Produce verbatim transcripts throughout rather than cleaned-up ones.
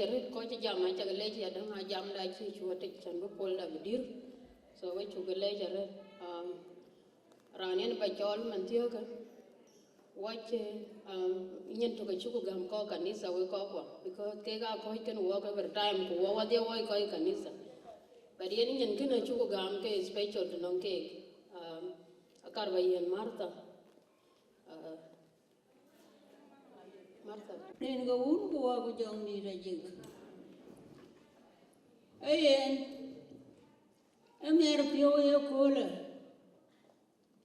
arëët kɔc cï jam, acä ke leec ya däŋ, a jamda cï cuɔt tic cän bï puɔlda bï dïr. So we cuk ke leec arëët. Um, raan yen ba cɔɔl man thiɔ̈kë, wɔ cï, um, nyin tök acuk gäm kɔc kanitha wek kɔckuɔ, because kek aa kɔc kën wɔk every time, ku wɔ wadhie wɔ kɔc kanitha. But yen nyin kënë acuk gäm ke special të nɔŋ keek. Um, akar ba yiɛ̈n Martha. Uh, Martha. Rin ke wun ku wɔ ku jɔŋ dït ajik. Ee yen, ë miɛt piɔ̈u ë ye köölë,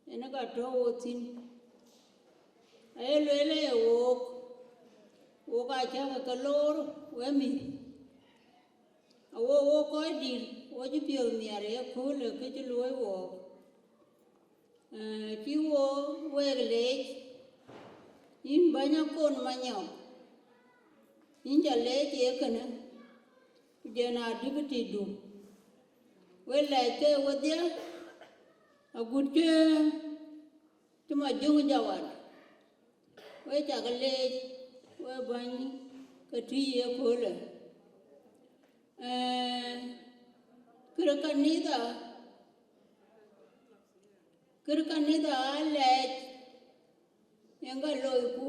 yen ka tɔ̈ wo thïn. Aye lueel ë ye wook, wook acäkë ke loor we mïth. Awo wo kɔc dït, wo cï piɔ̈th miɛt ë ye köölë kë cï luöi wook. Eh, cï wo wek leec, yïn bäny Akon Manyɔk, yïn ca leec ë kënë, ku jɛn a deputy du. We lɛc ke wedhie, agut cï, cï Majöŋ Jawat. We cak leec, we bäny ke tïc ye köölë. Eh, kërë kanitha, kërë kanitha aa lɛc, yen ka loiku,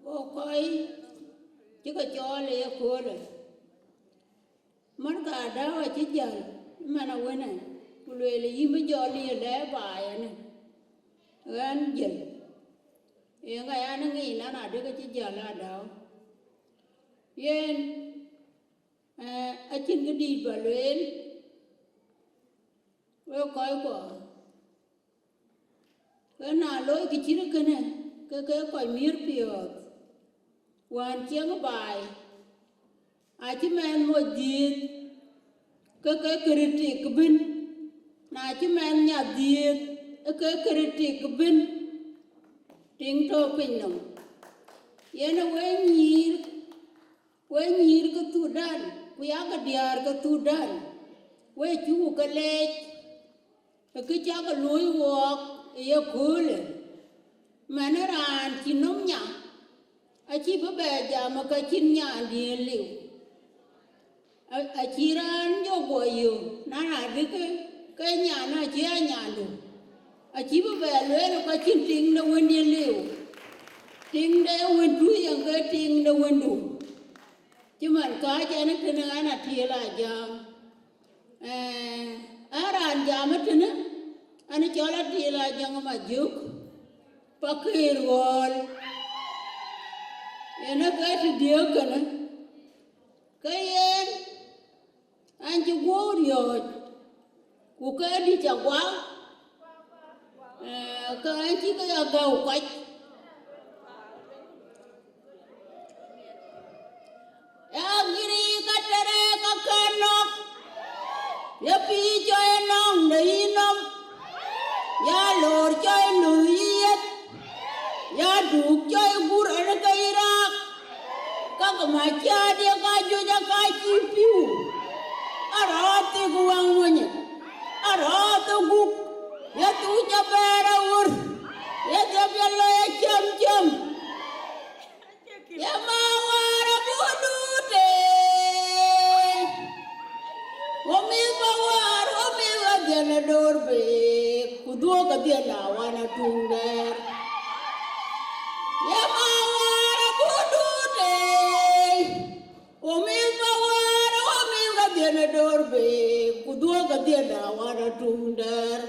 go kɔc cï ke cɔɔl ë ye köölë. Martha Adau acï jäl, man awënë, ku lueel yïn bï jɔl ye lɛ̈ɛ̈r baai ënë, ɣɛn jël. Yen ka yan ŋic nɔn adï ke cï jäl Adau. Yen, eh, acïn kë dït ba lueel, wek kɔckuɔ. Ke na looi kë cït kënë, ke ke kɔc miëër piɔ̈ɔ̈th, wään cieŋ baai, acï mɛnh moc dhiëëth, ke ke critic bïn, na cï mɛnh nyath dhiëëth, ke ke critic bïn, tiŋ tɔ̈ piny nɔm. Yen ë we nyïïr, we nyïïr ke Thudan, ku yakë diäär ke Thudan, we cuk ke leec, ë kë cak luöi wɔɔk ë ye köölë, man ë raan cï nɔm nya, acï bï bɛ jam ë ka cïn nyandiën liu. A-, acï raan jɔ guɔ yök, na na dï ke, ke nyan acï a nyandu, acï bï bɛ lueel ë ka cïn tiŋ de wëndiën liu. Tiŋ de wëndu yen ke tiŋ de wëndu. Cï man kääc ɛn ë tënë ɛn Atiel Ajäŋ. Eh, ë raan jam ë tënë, an cɔl Atiel Ajäŋ Majök, Pakëër Ɣɔ̈ɔ̈l. Yen ë ke të diëëk kënë, ke yen, an cï guɔ̈u riɔ̈ɔ̈c, ku ke dï ca guak, eh, ke an cï ke ya gäu kɔc. Ya giri ka tere ka kän nɔ̈k, ya pïïr cɔi nɔŋ de yï nɔm, ya loor cɔi nu yï yeth, ya duk cɔi gur ɛn ke yï raak, ka ke mac cäätdiɛ̈ ka juëc aka cï pïu, arɔ̈ɔ̈th thik wäŋ monyë, arɔ̈ɔ̈th ë guk, ya thuc abɛɛr awur, ya dhiëp ya lɔ ya cäm cäm. Ye ma wäär abuk duut tei, wo mïth pa wäär, wo mïth ɣa dhiën ë door beek, ku dhuɔ̈k ɣa dhiën na wan atuŋ dɛ̈ɛ̈r. Ye ma wäär abuk duut tei, wo mïth pa wäär, wo mïth ɣa dhiën ë door beek, ku dhuɔ̈k ɣa dhiën na wan atuŋ dɛ̈ɛ̈r.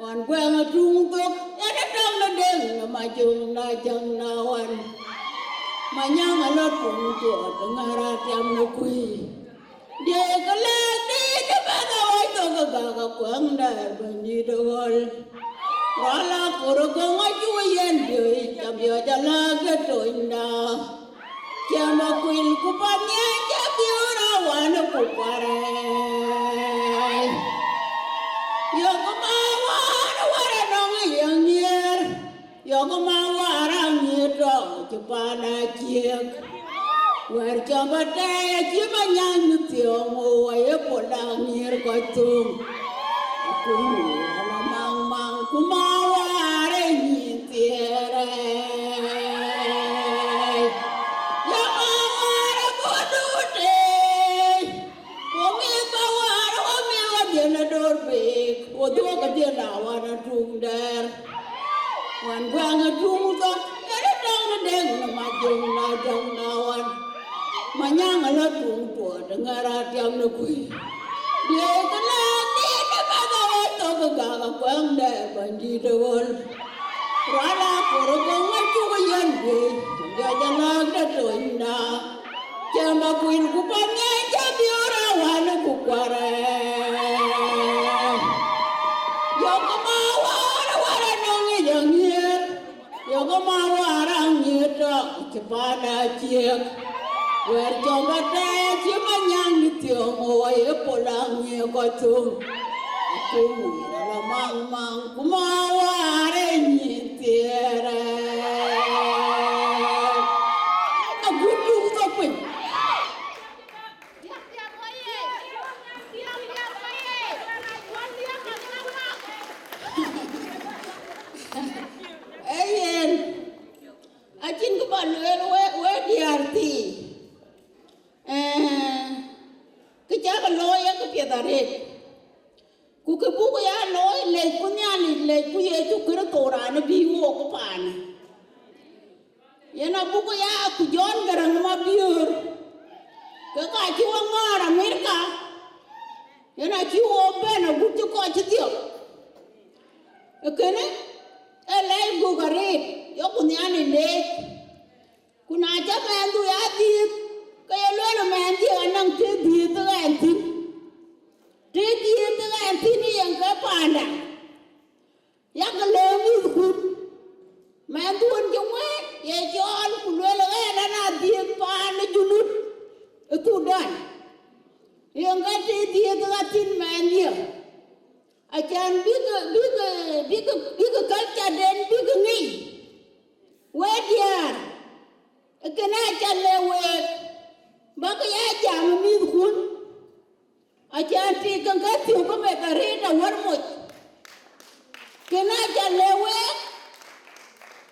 Ɣɔn guɛŋ atuŋ thok, yen ë tɔŋ në deŋ në Majöŋ na jäŋ na wan. Manyaŋ alɔ tuŋ tuɔɔt ë ŋäär atiam në kuëi. Diëëk lɛ̈k dïït ë bɛ̈n awäc thok ë gäk akuɛŋ dɛ̈ɛ̈r bɛ̈nydït ë ɣɔl. Rɔl akor ë gɔŋ acuk yen biöc, ca biöc alääk ë tonyda. Cäm akuil ku pan nhiɛɛc cä biöör awan ku kuarɛɛc. Yɔ̈k ma wään wär anɔŋ ë yeŋ nhiëër, yɔ̈k ma wään aŋiëër tɔ cï paan aciëk. Wär cɔm atɛɛi acï ma nyany thiɔ̈ŋ, wo aye pol aŋiëër kɔc thöŋ. Ku ala maŋ maŋ ku ma wään ë nyïn thiëër. Ya ma Wan guaŋ ë tuŋ thok, ënë dɔŋ në dɛŋ në majöŋ na jɔŋ na wan. Manyaŋ ala tuŋ tuɔɔt ë ŋɛ̈r atiam në kuëi. Diëëc ë lɛ̈ɛ̈t dhil ë bɛ̈th awär thok ë gak akuɛŋ dɛ bänydït ë ɣöl. Rual akor ë gɔŋ acuk ë yɛn guëëc, jɔc alääk de tonyda. Cäm akuïl ku pan ŋɛɛny cä biöör awan ku kuarɛ. Yɔ̈k ma wäär wäär anɔŋ ŋic aŋiɛɛr. Yɔ̈k ma wäär aŋiɛɛr tɔ cï panda ciëk. Wɛ̈ɛ̈r cɔk atɛɛr cï Manyaŋ ë thiɔ̈ŋ woi ë pol aŋiɛɛr kɔc thöŋ. Acï wïïr ala maŋ maŋ ku ma wäär ë nyin thiëërë. Agut tuk thok piny. Ee yen, acïn kë ba lueel we, we diäär thii. Eh, kë cäk looi ee kë piɛth arëët. Ku kë buk ya looi, lecku Nhialic, lecku Yecu Kërtho raan ë bïï wook paanë. Yen abuk ya ku John Garang Mabiöör, ke ka cï wo ŋɔɔr Amerika, yen acï wo bɛ̈n agut cï kɔc cï dhiɔp. Ee kënë ee lɛc gök arëët, yɔ̈kku Nhialic leec. Ku na cä mɛnhdu ya dhiëëth, ke ye lueel mɛnhdiɛ̈ anɔŋ të dhiëëth ɣɛn thïn. Të dhiëëth ɣɛn thïn yen ke paanda. Yak lëu mïthkun, mɛnhduön cï wëët ye cɔɔl, ku lueel ɣɛn an, adhiëth paan ë Junub ë Thudan, yen ke të dhiëëth ɣa thïn mɛnhdiɛ̈, acän bïk, bïk, bïk, bïk culture-den bïk ŋic. We diäär, ee kënë aca lëu week, bäk ya jam ë mïthkun. Acän tik käŋ ke thiök ke meth arëët awär moc. Kënë aca lëu week,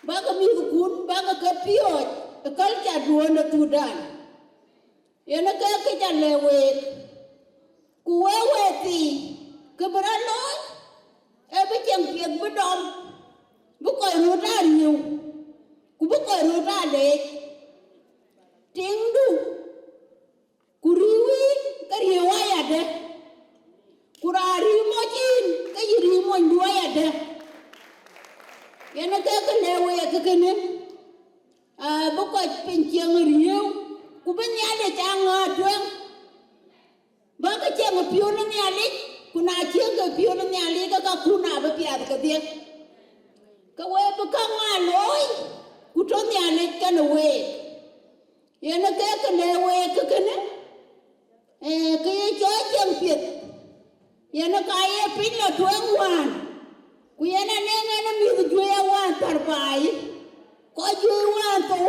bäk mïthkun, bäk ke piɔ̈ɔ̈c ë culture-duön ë Thudan. Yen ke kë ca lëu week. Ku wek wëëthii, kë bï rɔt looi, ee bï cieŋ piɛth bï dɔm, bï kɔc röt aa riëëu, ku bï kɔc röt aa leec. Tiŋdu, ku riëëu yïn, ke riëëu ayadɛ̈, ku raan riëëu moc yïn, ke yï riëëu monydu ayadɛ̈. Yen ke kë lëu week kënë, aa, bï kɔc piny cieŋ riëëu, ku bï Nhialic aa ŋääth tueŋ. Bäk cieŋ ë piɔ̈n ë Nhialic, ku na cieŋ ke piɔ̈n ë Nhialic, ke kakun abï piath kedhie. Ke we bï käŋ aa looi, ku tɔ Nhialic kenë week. Yen ke kë lëu week kënë, ee, kë ye cɔɔl cieŋ piɛth. Yen ka ye piny lɔ tueŋ wään, ku yen anëŋ en ë mïth juëc awään thar baai, kɔc juëc wään thou,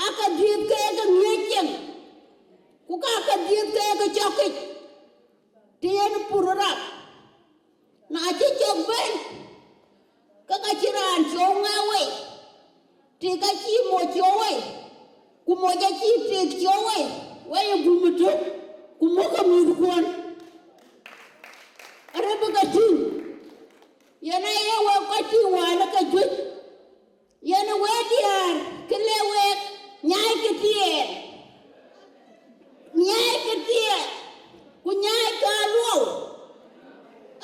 aa ke dhiëth keek ke ŋiëc cieŋ, ku ka ke dhiëth keek ke cɔkic, të yen pur rap. Na cï cök bɛ̈n, ke ka cï raan cɔu ŋɛk wei, tik acï moc cɔu wei, ku moc acï tik cɔu wei, wei ë gum ëtök, ku muk ke mïthkuɔn. Arëk bï ke tïŋ, yen aye wek kɔc tïŋ wään ë ke juëc. Yen ë wek diäär, kë le week, nyaai kë tiɛɛl, nyaai kë tiɛɛl, ku nyaai kë aluɔu,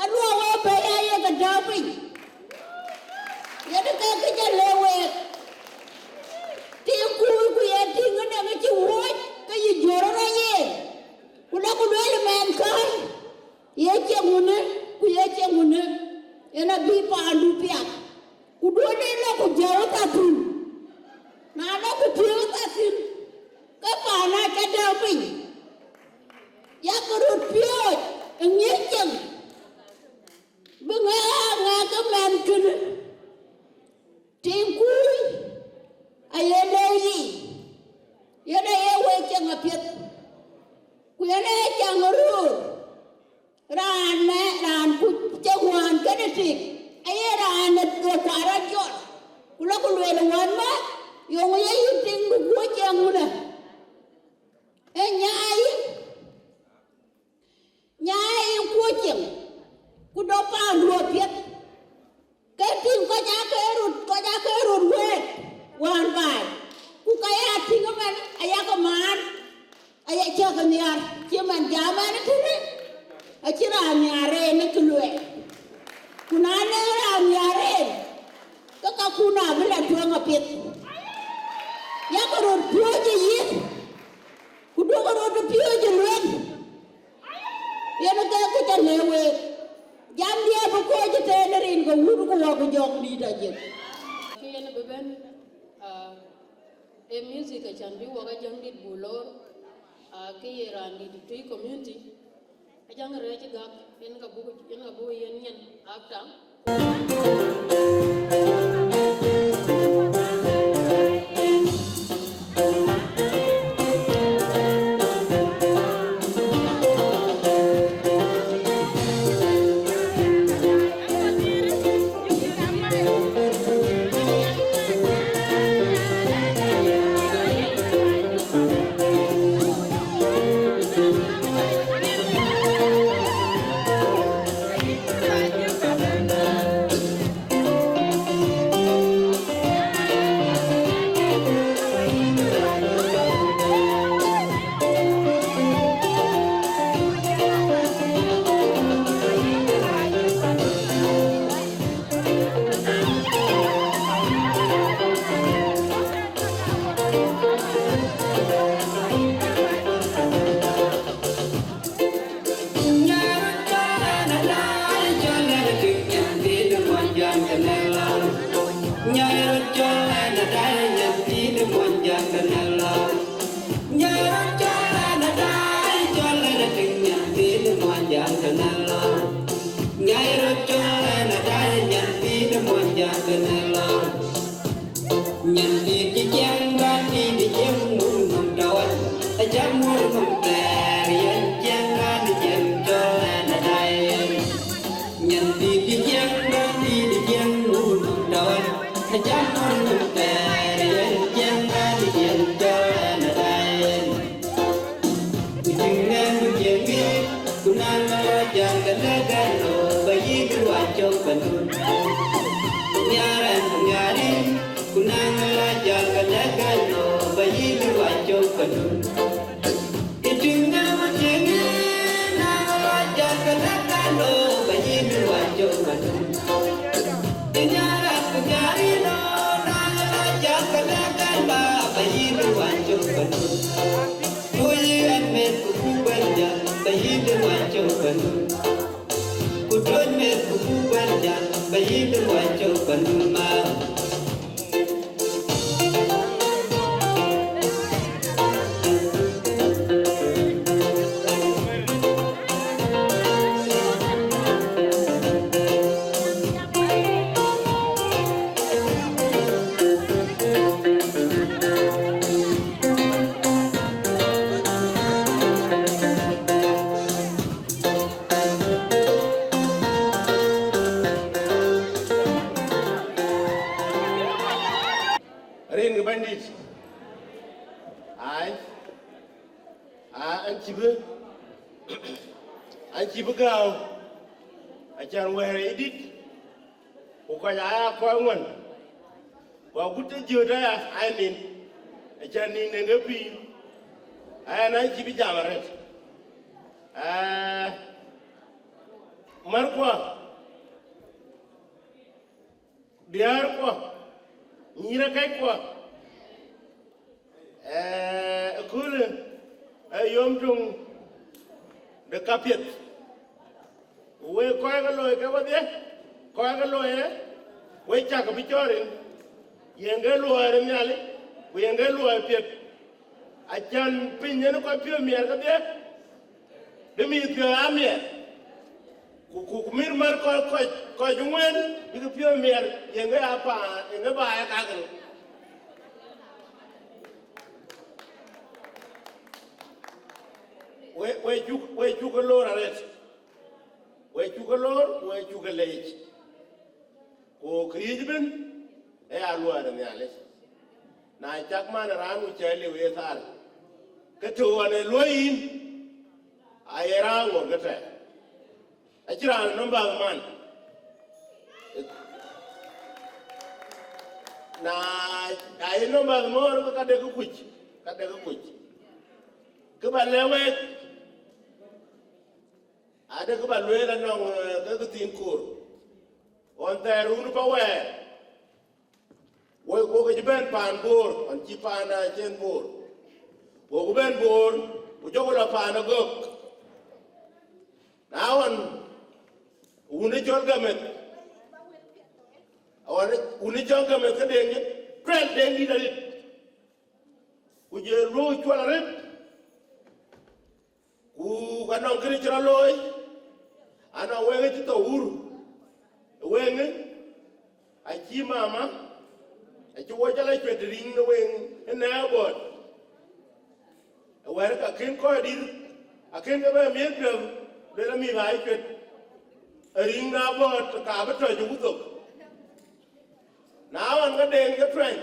aluɔu ë bɛ̈i aye ke tääu piny. Yen ke kë ca le week, tiŋ kuur ku ye tiŋ ënɔŋ cï wuɔ̈c, ke yï jɔ̈ɔ̈r rɔt yen, ku lɔ ku lueel mɛnh kääc, ye cieŋ wënë, ku ye cieŋ wënë, yen abï paandu piath. Ku duɔ̈në lɔ ku jɔ̈ɔ̈r thar thïn. Na lɔ ku tiëëu thar thïn, ke paan aa ca dääu piny. Yak röt piööc ë ŋiëc cieŋ, bï ŋɛk aa ŋɛk ke mɛnh kënë. Tiŋ kuur aye lëu yiic, yen aye wek cieŋ apiɛth, ku yen aye caŋ röör. Raan mɛ, raan kuc cï wään kënë tik, aye raan ë kuar rɔt jɔt, ku lɔ ku lueel wään mɛ, yöŋ ye yïn tiŋdu guɔ cieŋ wënë. Ee nyaai, nyaai kuɔ Aya cäk nhiaar, cï man jam ɛn tënë, acï raan nhiaar en ë kë luɛɛl. Ku na nɛ̈k raan nhiaar en, ke kakun abï la tueŋ apiɛth. Yakë röt piööcë yith, ku duökë röt piööcë lueth. Yen ke kë ca lɛ̈k week. Jam diɛɛr bï kɔc ëtɛ̈ɛ̈n rin ke wut ku wɔ ku jɔŋdït ajëk. Kë yen bï bɛ̈n, ah, ee music acän bï wok Ajäŋdït buk loor, ah, ke ye raandït Tuic community. Ajäŋ Rɛɛc Gak, yen ka buk, yen ka buk yen nyin actor. Nyan dït cï ciɛɛŋ, raan dït cï ciɛɛŋ, mur nɔm tɔ̈ ɣɔn, acä mur nɔm thɛɛr, yen ciɛɛŋ raan cï ciɛɛŋ cɔl ɛn adai. Nyan dït cï ciɛɛŋ, raan dït cï ciɛɛŋ, mur nɔm tɔ̈ ɣɔn, acä mur nɔm thɛɛr, yen ciɛɛŋ raan cï ciɛɛŋ cɔl ɛn adai. Ku tïŋ nɛn ku tiëŋ dït, ku na ŋäc rɔt jäl ke lɛ̈k ɛn lɔ, ba yï dït wä cök pandun. Nhiar ɛn ku nhiar yïn, ku na ŋäc rɔt jäl ke lɛ̈k ɛn lɔ, ba yï dït wä cök pandun. Ku tïŋ nɛn ku tiëŋ dït, na ŋäc rɔt jäl ke lɛ̈k ɛn lɔ, ba yï dït wä cök pandun. Nhiar ɛn ku nhiar yïn lɔ, na ŋäc rɔt jäl ke lɛ̈k ɛn ba, ba yï dït wä cök pandun. Tuɔ̈c ɛn meth ku buk bɛ̈n jäl, ba yï dït wä cök pandun. Ku tuɔ̈c meth ku buk bɛ̈n jäl, ba yï dït wä cök pandun ma. Rin ke Bɛ̈nydït. Ai. A, an cï bï, an cï bï gääu, acän wɛ̈ɛ̈r ë dït, ku kɔc aa ya kɔc ŋuan, ku agut të jiöt aya, ai nin, acän nin en ke pïïr, ai an, an cï bï jam arëët. Aa, märkuɔ, diäärkuɔ, nyïïrakɛckuɔ, ee, ëköölë ee yom töŋ de kapiɛth. Ku wek kɔc ke looi ke wedhie, kɔc ke looi ë, wek cak bï cɔɔr rin, yen ke luɔi rin Nhialic, ku yen ke luɔi piɛth. Acän piny yen kɔc piɔ̈u miɛt kedhie, bï mïth piɔ̈u aa miɛt. Ku, ku, ku mïr mär kɔc, kɔc, kɔc ŋuɛ̈ɛ̈n bïk piɔ̈u miɛt, yen ke aa paan, yen ke baai ë kakël. We, we cuk, we cuk ke loor arëët. We cuk ke loor, we cuk ke leec. Ku këriëëc ëbën ë ya luɔi de Nhialic. Na cak man ë raan ku cä liu ye thaar, ke të ɣɔn ë luɔi yïn, aye raan ŋor ke tɛ̈ɛ̈n. Acïn raan nɔm bäth man. Na, na ye nɔm bäth mɔ̈ɔ̈r, ke ka dek kuc, ka dek kuc. Kë ba lɛ̈k wek, ade kë ba lueel anɔŋ, eh, ke kë thiin koor. Ɣɔn thɛɛr run pa wɛɛr, wok, wok cï bɛ̈n paan Boor, ɣɔn cï paan Acen Boor. Wok bɛ̈n Boor, ku jɔku lɔ paan Agök. Na ɣɔn, wun ë cɔl Gameth, ɣɔn, wun ë cɔl Gameth ke Deŋ, kuɛl Deŋ dït arëët. Ku jɔ luɔ̈k cuɔl arëët. Ku ka nɔŋ kënë cï rɔt looi, anɔŋ weŋ cï thou wur. Weŋ, acï mama, acï wɔ cä la cuet riŋ në weŋ ë nɛ̈ɛ̈u bɔɔt. Wɛ̈ɛ̈r ka kën kɔc dït, akën ke bɛ miëth piɔ̈th, luel amïth aa cuet ë riŋ na bɔɔt, ka bï tɔc ë wuthok. Na ɣɔn ke Deŋ ke tuɛny,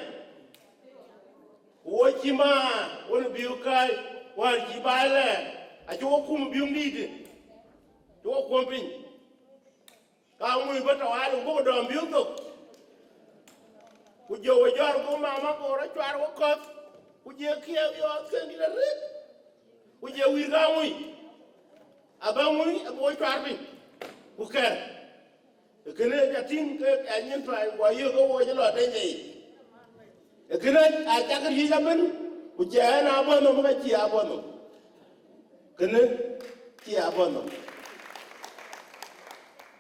ku wo cï ma, wën biu kääc, wäär cï baai lɛɛr, acï wo kum biöŋ dïïtë, cï wo kuɔm piny. Ka ŋuc bä tɔ wal, ku bɔ̈ dɔm biöŋ thok. Ku jɔ we jɔr, go mama go rɔt cuar wo kɔ̈th, ku je kiɛɛk yɔɔth kën dït arëët, ku je wir ka ŋuc. Abä ŋuc, abï wo cuar piny, ku kɛ̈r. Kënë ca tïŋ ke ɛ nyin tuany, guɔ yök ke wo cï lɔ tëny yic. Kënë acak riëc abën, ku cɛ ɛn abɔ̈ nhom, ka cï abɔ̈ nhom. Kënë cï abɔ̈ nhom.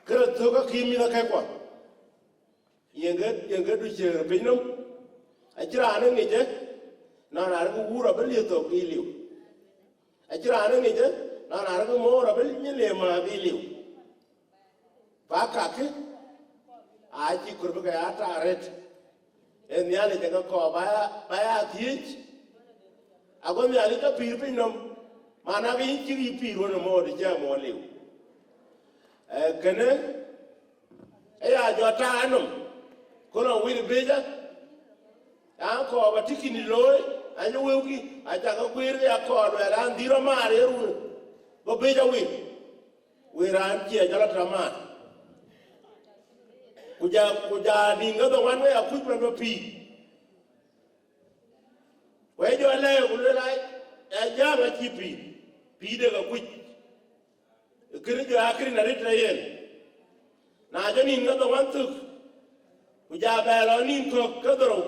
Kërë thök akï mïth akɛ̈kkuɔ. Yen ke, yen ke du ciëër piny nɔm. Acï raan ë ŋic ë, nɔn arëk wuur abï lieth thok bï liu. Acï raan ë ŋic ë, nɔn arëk moor abï nyin le ma bï liu. Ba kakë, acï kɔɔr bï ke ya tak arëët. Ee Nhialic ë ke kɔɔr ba ya, ba ya thiëëc. Ago Nhialic ke pïïr piny nɔm, man ake yïn cïk yï pïïr wën ë moor, cï moor liu. Ee, kënë, ë ya jɔ tak anɔm, ku nɔŋ wït ë bëëc ë, an, kɔɔr ba tïkï ni looi, anyë wëukï, acak ke guëër ke ya kɔɔr luɛɛl an, dhil rɔt maar ye run, go bëëc awït. Wëë raan cie jɔl atɔ̈ man. Ku ja, ku ja nïn ke dhoŋuan ke ya kuc man bä pïïr. Wëë jɔ lɛ̈ɛ̈k ku luel, ai, ë jam acï pïïr, pïïr de ke kuc. Kënë jɔ akërin arëët tɔ yen. Na jɔ nïn ke dhoŋuan thök, ku ja bɛ lɔ nïn kɔ̈k ke dhorou,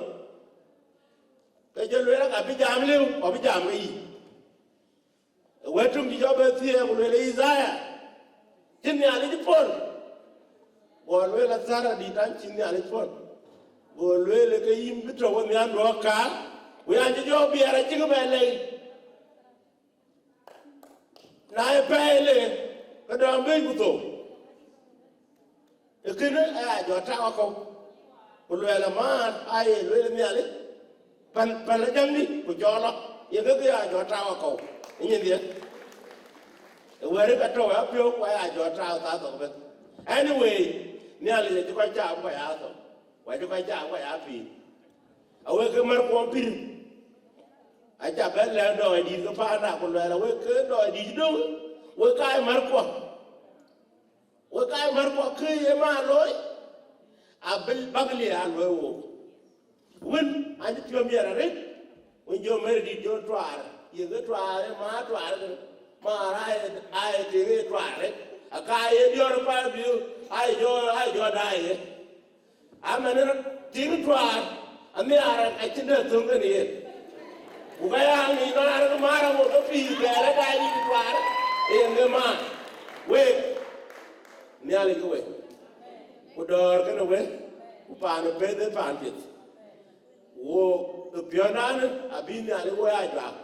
ke jɔ lueel, ka bï jam lëu, ku abï jam ke yï. Wɛ̈t töŋ cï jɔ bɛ thiëëk, ku lueel, Yithaya, cïn Nhialic puɔ̈l? Go lueel, athär adït an, cïn Nhialic puɔ̈l. Go lueel, ke yïn bï tɔ̈ wenhian duɔ̈k kaar, ku yan cï jɔ biɛɛr acïk bɛ lɛi. Na ye pɛɛi le, ke dɔm bɛ̈ny ku thou. Ee kënë aya jɔ tak akɔ̈u, ku luɛɛl amaan aye lueel Nhialic, päl, päl ë däŋdï, ku jɔ lɔ, ye ke ke ya jɔ tak akɔ̈u ë nyindhiën. Ee wɛ̈ɛ̈r ka tɔ̈u apiɔ̈u, ku aya jɔ tak thaa thok bɛ̈n. Anyway, Nhialic acï kɔc caam kɔc aa thou, ku acï kɔc caam kɔc aa pïïr. Awek ke mär kuɔm pïïr, aca bɛ̈n lɛ̈k dɔɔc dït ke paanda, ku luɛɛl awek ke dɔɔc dït döŋ, wek ka ye mär kuɔ. Wek ka ye mär kuɔ, kë ye ma looi, abï bäk liɛɛr aa luɔi wook. Wën acï piɔ̈u miɛt arëët, wën jɔ Mary dït jɔ tuaar, ye ke tuaar, ë ma tuaar, ke maar aye, aye tëëk ye tuaar arëët. Aka ye diɔ̈ɔ̈r paal biöök, aye jɔ, aye jɔ daai ye. Amɛn rɔt tïŋ tuaar, anhiaar acïn dɛ thöŋ kën yen. Ku ka ya ŋic nɔn arëk maar aŋot ke pïïr bɛɛr ë daai dït tuaar, ë yen ke maar. Week, Nhialic ke we, ku dɔ̈ɔ̈r kënë we, ku paan ë peth ë paan piɛth. Wo ë piɔ̈ndanë abï Nhialic wo ya juak.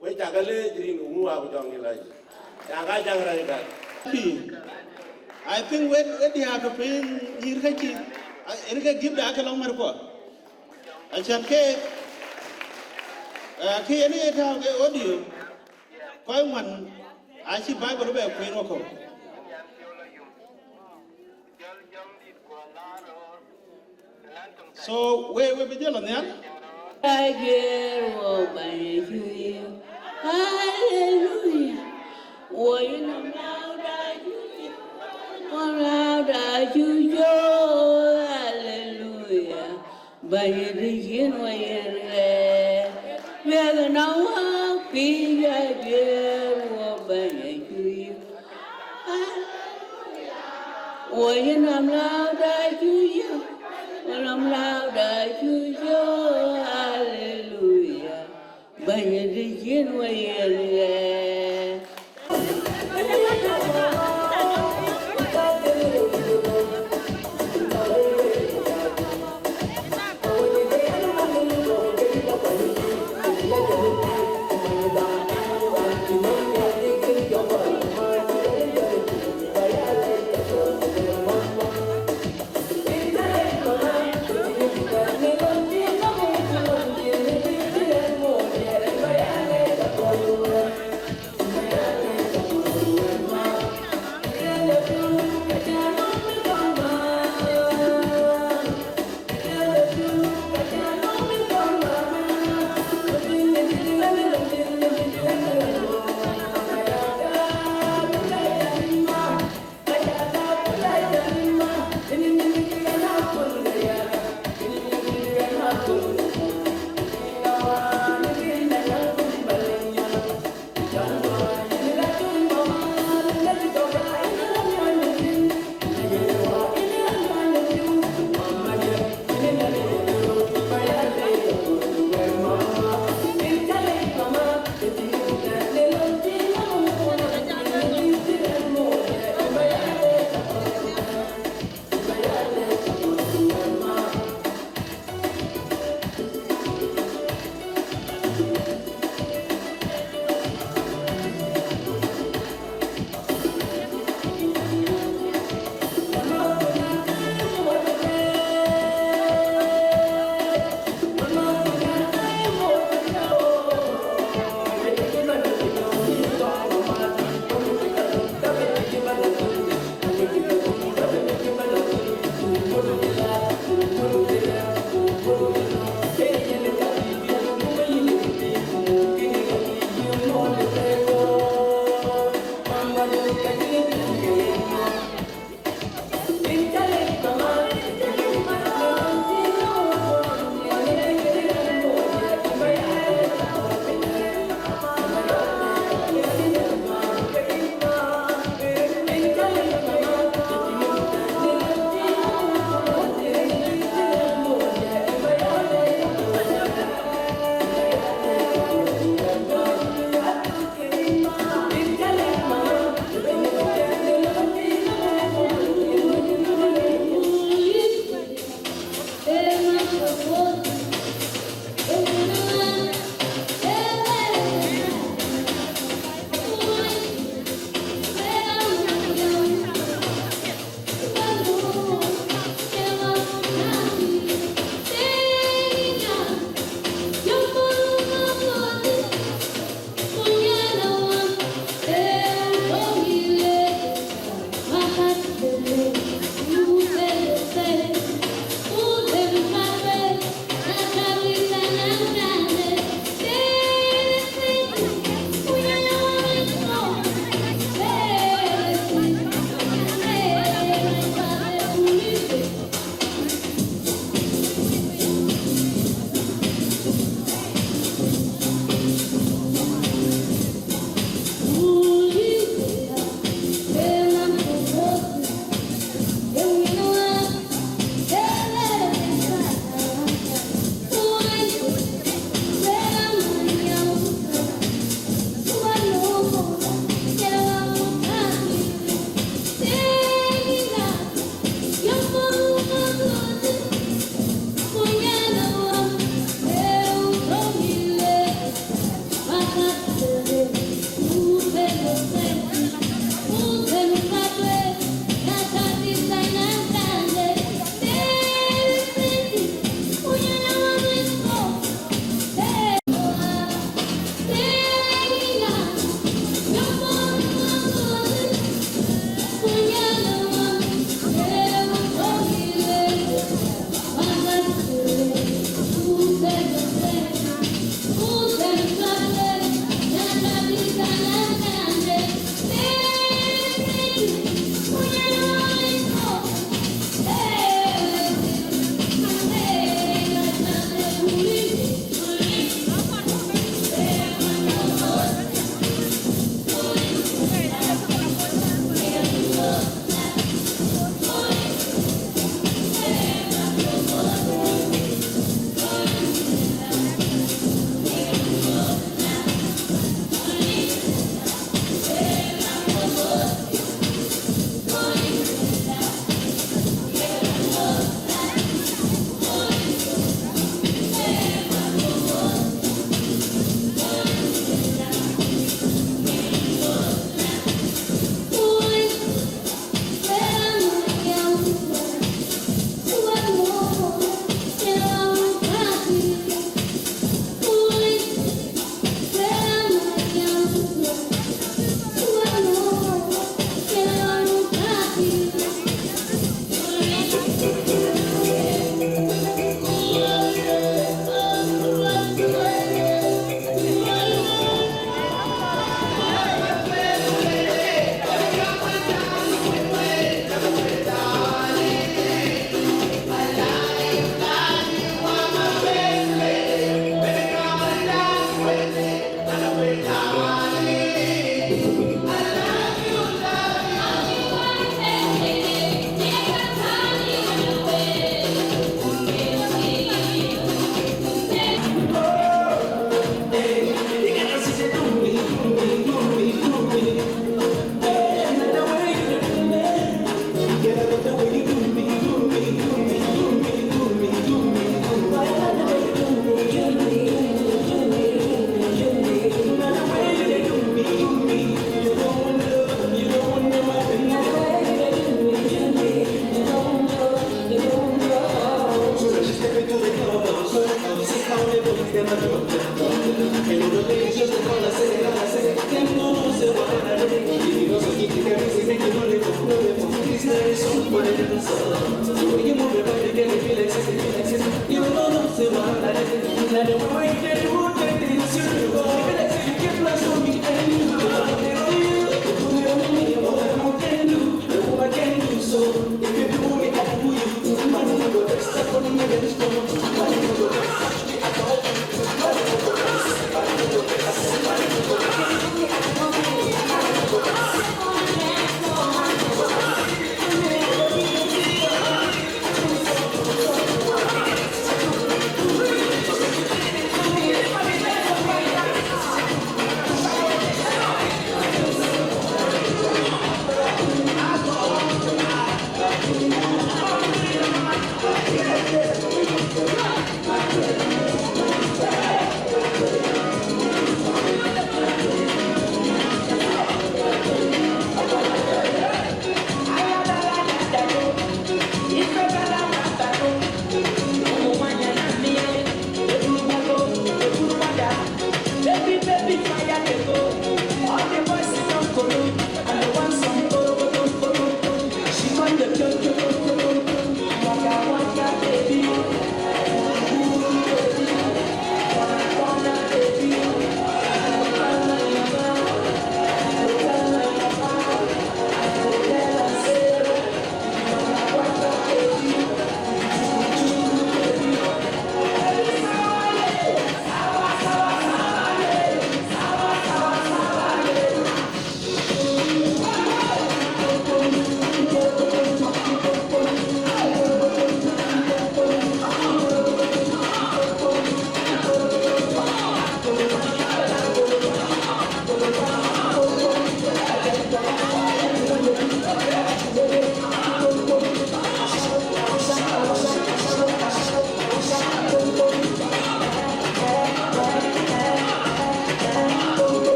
We cak aleec rin ku ŋuak ku jɔŋ yï lɔc. Cak a jaŋ rɛc gäk. Pïïr. I think we, we diäk ke piny yïr ke cï, a, yen ke gift da ke lɔ mär kuɔ. Acan ke, eh, ke yen ye tääu ke audio. Kɔc ŋuan acï Bible bɛ kueen wakɔ̈u. So, we, we bï jɔl nhial. Ayer wo Bɛ̈ny Yecu. Hallelujah. Wo yïn nɔm rau da Yecu. Wo rau da Yecu. Hallelujah. Bɛ̈ny Yecu, yïn wo yen rɛɛr. Miɛth na wä Pïïr ya diëër wɔ Bɛ̈ny acuk yök. Wɔ yïn nɔm lääu da cuk yök. Wɔ nɔm lääu da cuk yök. Aleluya. Bɛ̈ny dï cïn wɔ yen ɣɛɛr.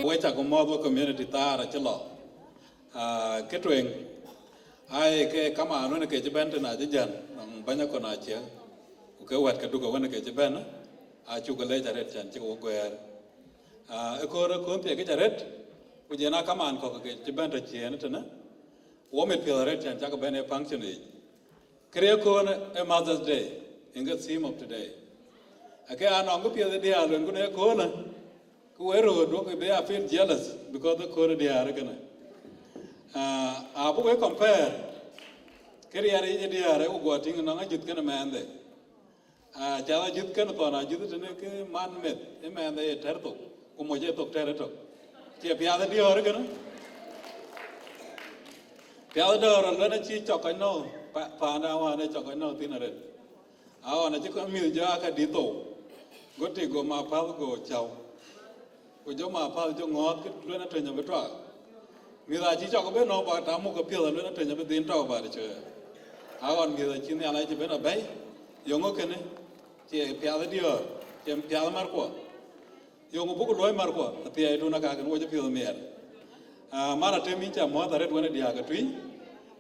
We cak ku mɔ̈ɔ̈th we community thaar acï lɔ. Ah, kë tueŋ, ai ke kamaan wën ke cï bɛ̈n tën acï jäl, nɔŋ bäny akɔn aciëŋ, ku ke wɛ̈t ke duk wën ke cï bɛ̈n, acuk ke lec arëët cän cï ke wo guɛɛr. Ah, ëkööl ëkööl thiek arëët, ku jɛn a kamaan kɔ̈k ke cï bɛ̈n tɔ̈ ciëën tënë, wo mit piɔ̈th arëët cän cak bɛ̈n ë function yic. Kërë ëkööl ë Mother's Day, in the theme of today. Ake anɔŋ kë piɛth ë diäär luel, ku në ëkööl, ku we röör duɔ̈k bï a feel jealous because ëkööl ë diäär kënë. Ah, abuk we compare, kë riɛɛr yic ë diäär ë ku guɔ tïŋ nɔŋ ajïth kënë mɛɛndhe. Ah, cath ajïth kënë thɔn ajïth tënë kë man meth, ë mɛɛndhe ye tɛ̈r thok, ku moc ë thok tɛ̈r ëtök. Cie piath ë diäär kënë? Piath ë diäär alɔn acï cɔk kɔc nɔ̈k, pa-, paanda wään ë cɔk kɔc nɔ̈k thïn arëët. Aɣɔn acï kɔc mïth jɔ aa ka dït thou, go tik, go ma päl, go cäu. Ku jɔ ma päl jɔ ŋɔ̈ɔ̈th kë luel atöny abï tuak. Mïth acï cɔk bï nɔ̈k, ba ta muk ke piɔ̈th aluel atöny abï dhil tɔ̈u ba të cööt. Aɣɔn mïth acï Nhialic cï ben abɛ̈i, yöŋö kënë, cie piath ë diäär, cie piath ë märkuɔ. Yöŋ buk looi märkuɔ, athiɛɛi dun aka kën wo cï piɔ̈th miɛɛr. Ah, man Atem yïn ca mɔ̈ɔ̈th arëët wën ë diäär ke tui,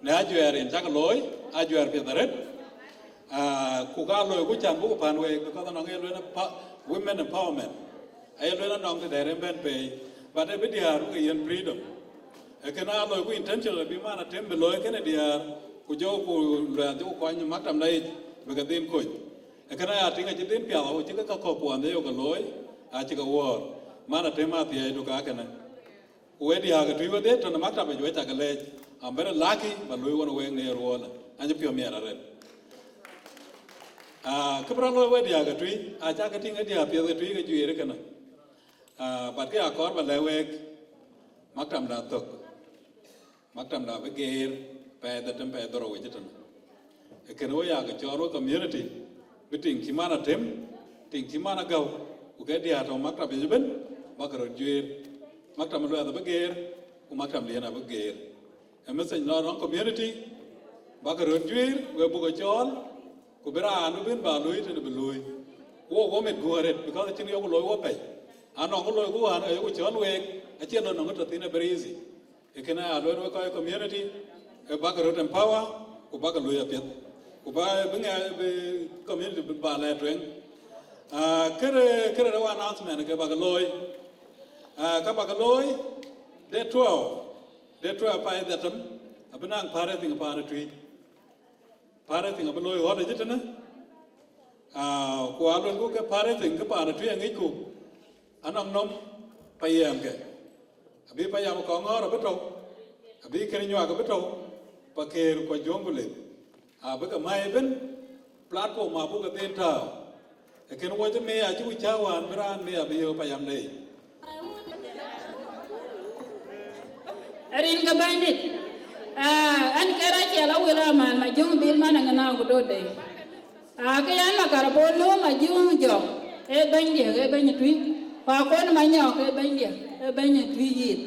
në ajuɛɛr yen cak looi, ajuɛɛr piɛth arëët. Ah, ku ka looi ku can buk pan week, because anɔŋ ye lueel pa-, women empowerment. Aye lueel anɔŋ të dɛɛr en bɛ̈n pei, but ë bï diäär buk ke yen freedom. Ee kën aa looi ku intentional bï man Atem bï looi kënë diäär, ku jɔ ku luɛɛth jɔ ku kɔny maktamda yic, bï ke dhil kony. Ee kën aya tïŋ acï dhil piath, acï ke ka kɔ̈k kuɔn ye yok ke looi, acï ke wuɔɔr. Man Atem athiɛɛi du ka kënë. Ku we diäär ke tui wedhie tɔ̈ në maktab yic we cak ke leec. I'm very lucky ba looi wën week në ye ruɔɔlë. Acï piɔ̈u miɛɛr arëët. Ah, kë bï rɔt looi we diäär ke tui, acak ke tïŋ ë diäär piɛth ke tui ke juëër kënë. Ah, but kë ya kɔɔr ba lɛ̈k week, maktamda thök. Maktamda bï geer pɛɛi dhetem pɛɛi dhorou ëcï tënë. Ee kën wo ya ke cɔɔr wo community, bï tiŋ cï man Atem, tiŋ cï man Agäu, ku ke diäär tɔ̈ maktab yic ëbën, bäk röt juëër. Maktam luɛth abï geer, ku maktamdiɛn abï geer. Ee message lɔ nɔŋ community, bäk röt juëër, we buk cɔɔl, ku bï raan bï ben ba looi tënë bï looi. Wo wo mit guɔ arëët, because acïn yok looi wo pɛ̈i. Anɔŋ looi ku wään, ayoku cɔɔl week, acie lɔ nɔŋ tɔ̈ thïn ë very easy. Ee kënë aa lueel wek kɔc community, ee bäk röt empower, ku bäk looi apiɛth. Ku ba bï ŋɛ bï community bï ba lɛɛr tueŋ. Ah, kërë, kërë de wa announcement ke bäk looi. Ah, ka bäk looi, day twelve, day twelve pɛɛi dhetem, abï naŋ fundraising paan ë tui. Fundraising abï looi ɣɔn ëcï tënë. Ah, ku aluelku ke fundraising ke paan ë tui aŋicku. Anɔŋ nɔm payam ke. Abï payam kɔŋ ŋɔ̈ɔ̈r abï tɔ̈u. Abï kën nyuak abï tɔ̈u Pakeer ku Ajuɔŋ ku Lith, abï ke mäi ëbën, platform abuk ke dhil tääu. Ee kën wɔ cï mëë acï ku cä wään bï raan mëë abï yök payamde yic. Rin ke Bɛ̈nydït, ah, ɛn ke Rachel Awil Aman Majöŋ Dhil man Aŋëna ku Dode. Ah, ke yɛn Makarabon Lööm Majöŋ Jɔk, ee bɛ̈nydiɛ̈, ee bɛ̈ny Tuï, ku Akon Manyɔk, ee bɛ̈nydiɛ̈, ee bɛ̈ny Tuï yith.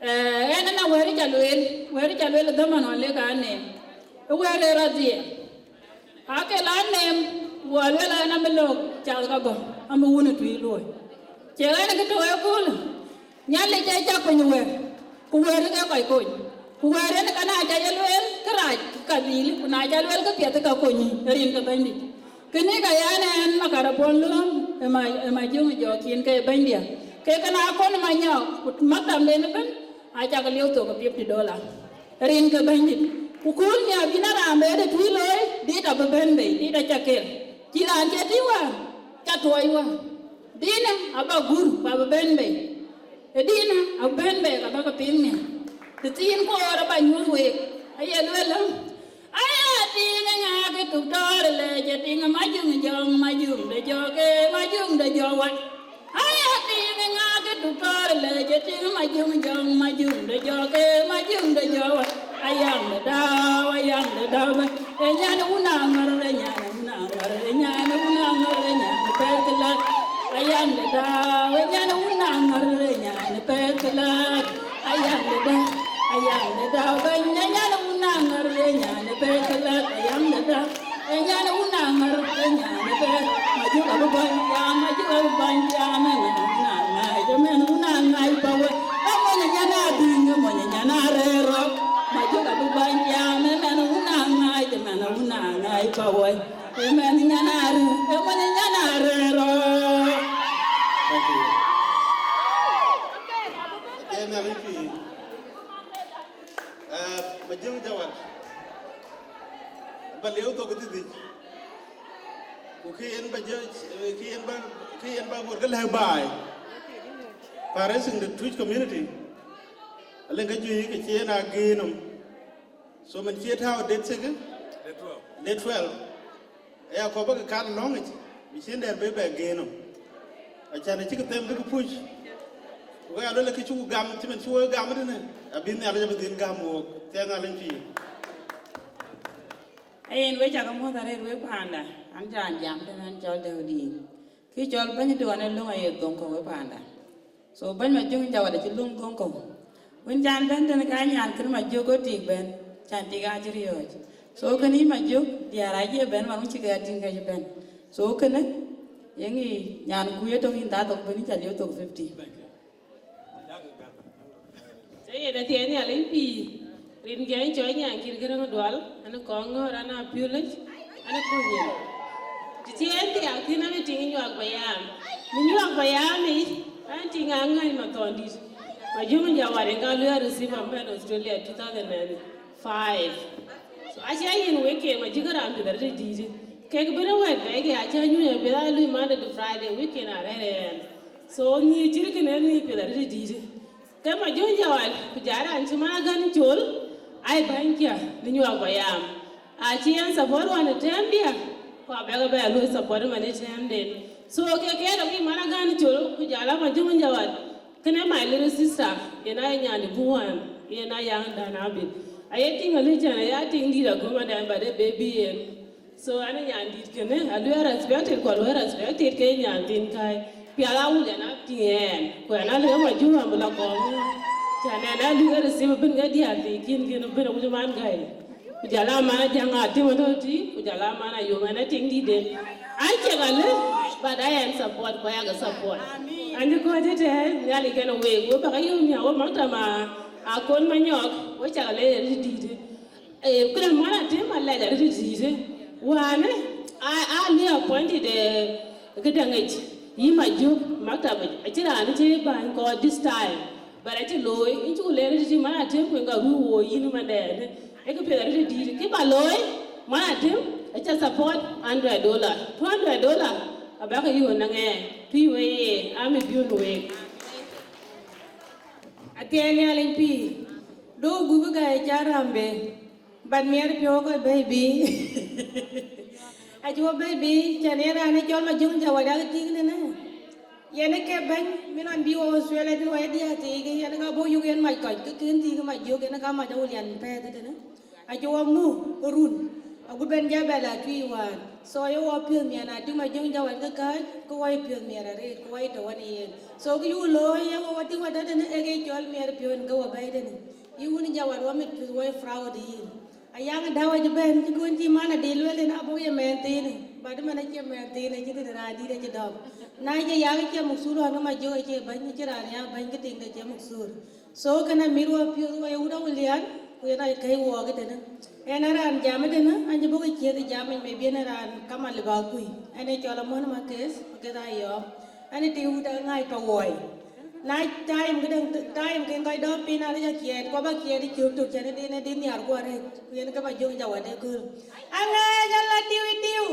Eh, ɛn ëna wɛ̈t ca lueel, wɛ̈t ca lueel ë dhaman ɣɔn lek aa neem, ë wɛ̈t ë rɔt dhiɛɛr. Aake la neem, guɔ lueel an, amï lɔ̈k cath ka bɔ̈, amï wun ë Tuï luɔ̈i. Cie ɣɛn kë tɔ̈u ëköölë, Nhialic ee cak piny wɛ̈t, ku wɛ̈t ke kɔc kony. Ku wɛ̈t en ka na ca ye lueel kërac ka dhil, ku na ca lueel këpiɛth ka kony rin ke Bɛ̈nydït. Kënë ka yɛn ɛn Makarabon Lööm ë ma, ë Majöŋ Jɔk yen ke bɛ̈nydiɛ̈. Ke kën Akon Manyɔk, ku maktamden ëbën, acak liu thok ë fifty dollar. Rin ke Bɛ̈nydït. Ku kööl nhiaar bïn a raan bɛ de Tuï looi, dit abï bɛ̈n bei, dit aca kel. Cï raan cï tïŋ wään, ca tuɔɔc wään. Dinë aba gur, ku abï bɛ̈n bei. Ë dinë abï bɛ̈n bei, ka bä ke piŋ nhial. Të thiin koor aba nyuɔ̈th week, aye lueel ë, aya tiiŋ ë ŋaak ë tuk tɔɔr ë lɛc ë tiŋ ë Majöŋ Jɔk, Majöŋ de Jɔk, ee Majöŋ de Jɔk wai. Aya tiiŋ ë ŋaak ë tuk tɔɔr ë lɛc ë tiŋ ë Majöŋ Jɔk, Majöŋ de Jɔk, ee Majöŋ de Jɔk wai. Ayaŋ de dau, ayaŋ de dau bɛ̈n. Ee nyan wun aŋär, ee nyan wun aŋär, ee nyan wun aŋär, ee nyan pɛ̈ɛ̈r kë lak. Ayaŋ de dau, ee nyan wun aŋär, ee nyan pɛ̈ɛ̈r kë lak. Ayaŋ de dau, ayaŋ de dau bɛ̈n, ee nyan wun aŋär, ee nyan pɛ̈ɛ̈r kë lak. Ayaŋ de dau, ee nyan wun aŋär, ee nyan pɛ̈ɛ̈r. Majöŋ abï bäny jam, Majöŋ abï bäny jam, ee nyan wun aŋäc, ee mɛn wun aŋäc pa wei. Ee mony nyan adïŋ, ee mony nyan arëër rɔ̈k. Majöŋ abï bäny jam, ee mɛn wun aŋäc, ee mɛn wun aŋäc pa wei. Ee mɛn nyan arëër, ee mony nyan arëër rɔ̈k. Thank you. Ee Nhialic pïïr. Eh, Majöŋ Jawat. Ba lieu thok ë thiërdhïc. Ku kë yen ba jɔ, kë yen ba, kë yen ba ŋot ke lɛ̈k baai. Fundraising the Tuïc community. Alëŋ ka juëc ke cï yen a geer nɔm. So mɛn cï tääu date six, date twelve. Aya kɔp bä ke kan lɔ̈ŋ yic, bï cïn dɛ̈t bï bɛ geer nɔm. Acan acï ke them bï ke puc. Ku ka ya luel ke cuk gam, cï mɛn cï wek gam tënë, abï Nhialic abï dhil gam wook. Thiɛɛn Nhialic pïïr. Ee yen, we cak muɔ̈th arëët wek paanda, an, cä jam tënë, an cɔl Dɛ̈u Diiŋ. Kë cɔl bɛ̈ny duɔn ë löŋ aye dhoŋ kɔ̈u wek paanda. So bɛ̈ny Majöŋ Jawat acï löŋ dhoŋ kɔ̈u. Wën can bɛ̈n tënë ka nyan kënë Majöŋ go tik bɛ̈n, can tik acï riɔ̈ɔ̈c. So kënë yï Majöŋ, diäär aye bɛ̈n man wën cï ke ya tïŋ ke cï bɛ̈n. So kënë, yeŋi nyan ku ye tök yïn thaa thok bɛ̈n, yïn ca lieu thok fifty. Thank you. Të yen athiɛɛi Nhialic pïïr, rin kɛn cɔɔc nyan cït Gërëŋ Dual, an kɔŋ ŋɔ̈ɔ̈r, an a piöölëc, an a kuny yen. Të cï en thiaak thïn, an tiŋ nyuak payam. Në nyuak payam yic, an tiŋ aŋäny mathɔndït. Majöŋ Jawat en ka lueel receive amɛn Australia two thousand and five. So acie yen weekend, Majöŋ raan piɛth arëët dïït. Kek bï në wɛ̈t bɛ̈ɛ̈i ke acie nyuc apiɛth, a lui Monday to Friday, weekend arɛ̈ɛ̈r ɛn. So nhiëër cït kënë nhiëër piɛth arëët dïït. Ke Majöŋ Jawat, ku jɔl raan cï man agän col, ai bäny kiɛ̈ në nyuak payam. Acï en support wään ë tɛ̈mdiɛ̈, ku abɛ̈kë bɛ luɔ̈i support man ë tɛ̈mden. So ke kɛ̈ɛ̈t abï man agän col, ku jɔl a Majöŋ Jawat, kënë my little sister, yen a nyan de bï wään, yen a yaŋ dan abï. Aye tiŋ alï cän, aya tiŋ dït agum adɛn, but ë baby yen. So an nyan dït kënë, aluɛɛr respected, ku aluɛɛr respected ke nyan thin kai. Pial a wul an a tiŋ ɛn, ku an a lëk Majöŋ an bï la kɔŋ. Cän ɛn a lëk receive bïn ke diäär thii kin kin bïn awuc man kai. Ku jɔl a man a jaŋ a tim atɔ̈ tï, ku jɔl a man a yom ɛn a tiŋ dït den. An cek alë, but I am support, ku ayakë support. An cï kɔc ëtɛ̈ɛ̈n, Nhialic kɛn a week, we bäk a yom nya, we maktama, a kon Manyɔk, we cak alë ë dït. Eh, këdäŋ man a tim alɛc arëët dïïtë. Wään, a, a lë appointed, eh, këdäŋ yic, yï Majöŋ, maktab yic, acïn raan cï bäny kɔɔr this time. But acï looi, yïn cuk lɛɛr arëët man a tim kueŋ ka ruu woo yïn man dɛɛn. Ee kë piɛth arëët dïïtë. Kë ba looi, man a tim, aca support hundred dollar, two hundred dollar, abäkë yöön na ŋɛɛr, tui we ye, ami biön week. Athiɛɛi Nhialic pïïr. Do gup ka ca ram be, but miɛt piɔ̈u ke bɛ̈i bï. Acï wɔ bɛ̈i bï, cän yen raan ë cɔl Majöŋ Jawat dak tïŋ tënë. Yen ke bɛ̈ny, min ɣɔn bï wɔ Australia tënë wɔ ye diäär thiik, yen ka bɔ̈ yök yen mac kɔc, ke kën thiik mac yök, yen ka mac Awulian pɛ̈ɛ̈th tënë. Acï wɔ muk run, agut bɛn ja bɛ la tui wään. So ye wɔ piɔ̈th miɛt, na tïŋ Majöŋ Jawat ke kääc, ke wɔ ye piɔ̈th miɛt arëët, ke wɔ ye tɔ̈ wën yen. So kë yuk looi ye wɔ wɔ tïŋ wɔ tɔ̈ tënë, ee ke cɔl miɛt piɔ̈u ke wɔ bɛ̈i tënë. Yï wun Jawat wɔ mit piɔ̈th wɔ ye proud yïn. Ayaŋ däu acï bɛ̈n, cï kën cï man adï lueel yen abɔ̈ ye mɛɛn thiinë, but man acie mɛɛn thiinë, acï tëde raan dït acï dɔm. Na cï yak cie muk thur ɣɔn ke Majöŋ acie bɛ̈ny, acï raan ya bɛ̈ny ke tiŋde cie muk thur. So kënë amit wɔ piɔ̈th wɔ ye wut Awulian, ku yen aa kɛ̈i wɔɔk ëtënë. Ɣɛn a raan jam ëtënë, an cï bɔ̈ ke ciëëth ë jam yic, maybe yen raan kam alip akui. Ɣɛn ë cɔl Amuɔ̈n Maketh, Maketh Ayɔɔm. Ɣɛn ë tïŋ wut Aŋääc Pawuɔi. Na time këdäŋ, time kën kɔc dɔ̈ɔ̈r piny, na rëc akiɛɛt, ku abä kiɛɛt ë cök tök, cän ë din, ë din nhiar guɔ rëët, ku yen ke Majöŋ Jawat ë kööl. Aŋääc ala diu diu.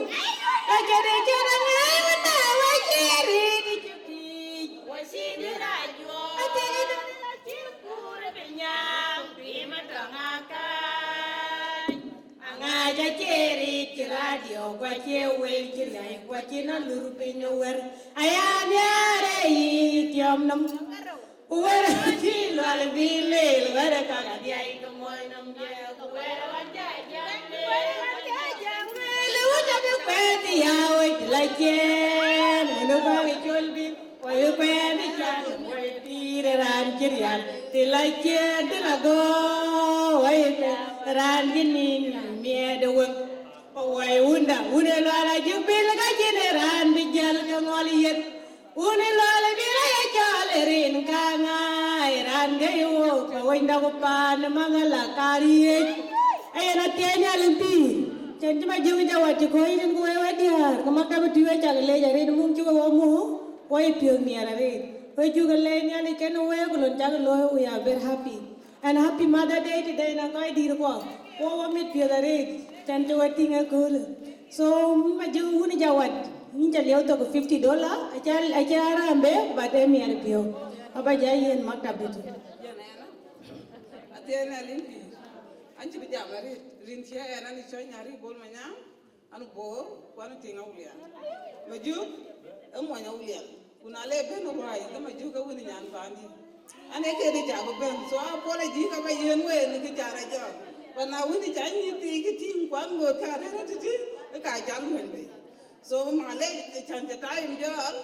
Ka cïn ë cïn Aŋääc wën na wä cï rït ë cök yic. Wä cï dï rac juɔ̈ɔ̈r. Athiɛɛi dï. Acï kuur ë piny nyaam, pïïr ë tɔŋ akac. Aŋääc acie rït cï radio, ku acie wël cï riäi, ku acïn alur piny ë wër. Aya nhiaar ë yï tiɔm nɔm. Ku wër acï lual bï leel, wër ë kak adhiai ke muɔi nɔm jɛ, ku wër wan ca jam leel. Lëu ca bï kuɛth ya wec la ciëën, wën ë bäk col bï, wai kuɛth ca wai pïïr raan cï rial, të la ciëën, të la gɔ̈ɔ̈r, wai kuɛth raan cï nïn miɛt ë wek. Wai wunda, wun ë lual acï pil ka cïn raan bï jäl ke ŋɔl yeth. Wun ë lual bï rɛy cɔl ë rin kaŋ aa, ë raan gɛi wook ke wënyda ku paan ë maŋ ala kariëëc. Ee yen athiɛɛi Nhialic pïïr, cän cï Majöŋ Jawat cï kɔc rin ku wek wek diäär, ke maktab ë tui wek cak leec arëët muk cï wek wɔ muk, wɔ ye piɔ̈th miɛt arëët. Wek cuk leec Nhialic kenë wek ku lon cak looi, we are very happy. And happy Mother Day today, na kɔc dït kuɔ. Wo wo mit piɔ̈th arëët, cän cï we tïŋ ëköölë. So, Majöŋ wun Jawat, yïn ca liɛu thok fifty dollar, aca, aca ram be, but ë miɛt piɔ̈u. Aba ja yen maktab dït. Athiɛɛi Nhialic pïïr. An cï bï jam arëët, rin cï ɣɛn an cɔl Nyarï Bol Manyang. An Bor, ku an tiŋ Awulian. Majöŋ, ë muɔny Awulian. Ku na le bɛ̈n ruai, ke Majöŋ ke wën nyan paandï. An ee këde ca bï bɛ̈n. So apology ka ba yen wëë në kë ca rɔt jɔt. But na wën ca nyïïn thii kë tïŋ, ku an ŋoot ka rɛ̈ɛ̈r tëtï, ë ka jal wën bei. So malec, ë cän cï time jɔl.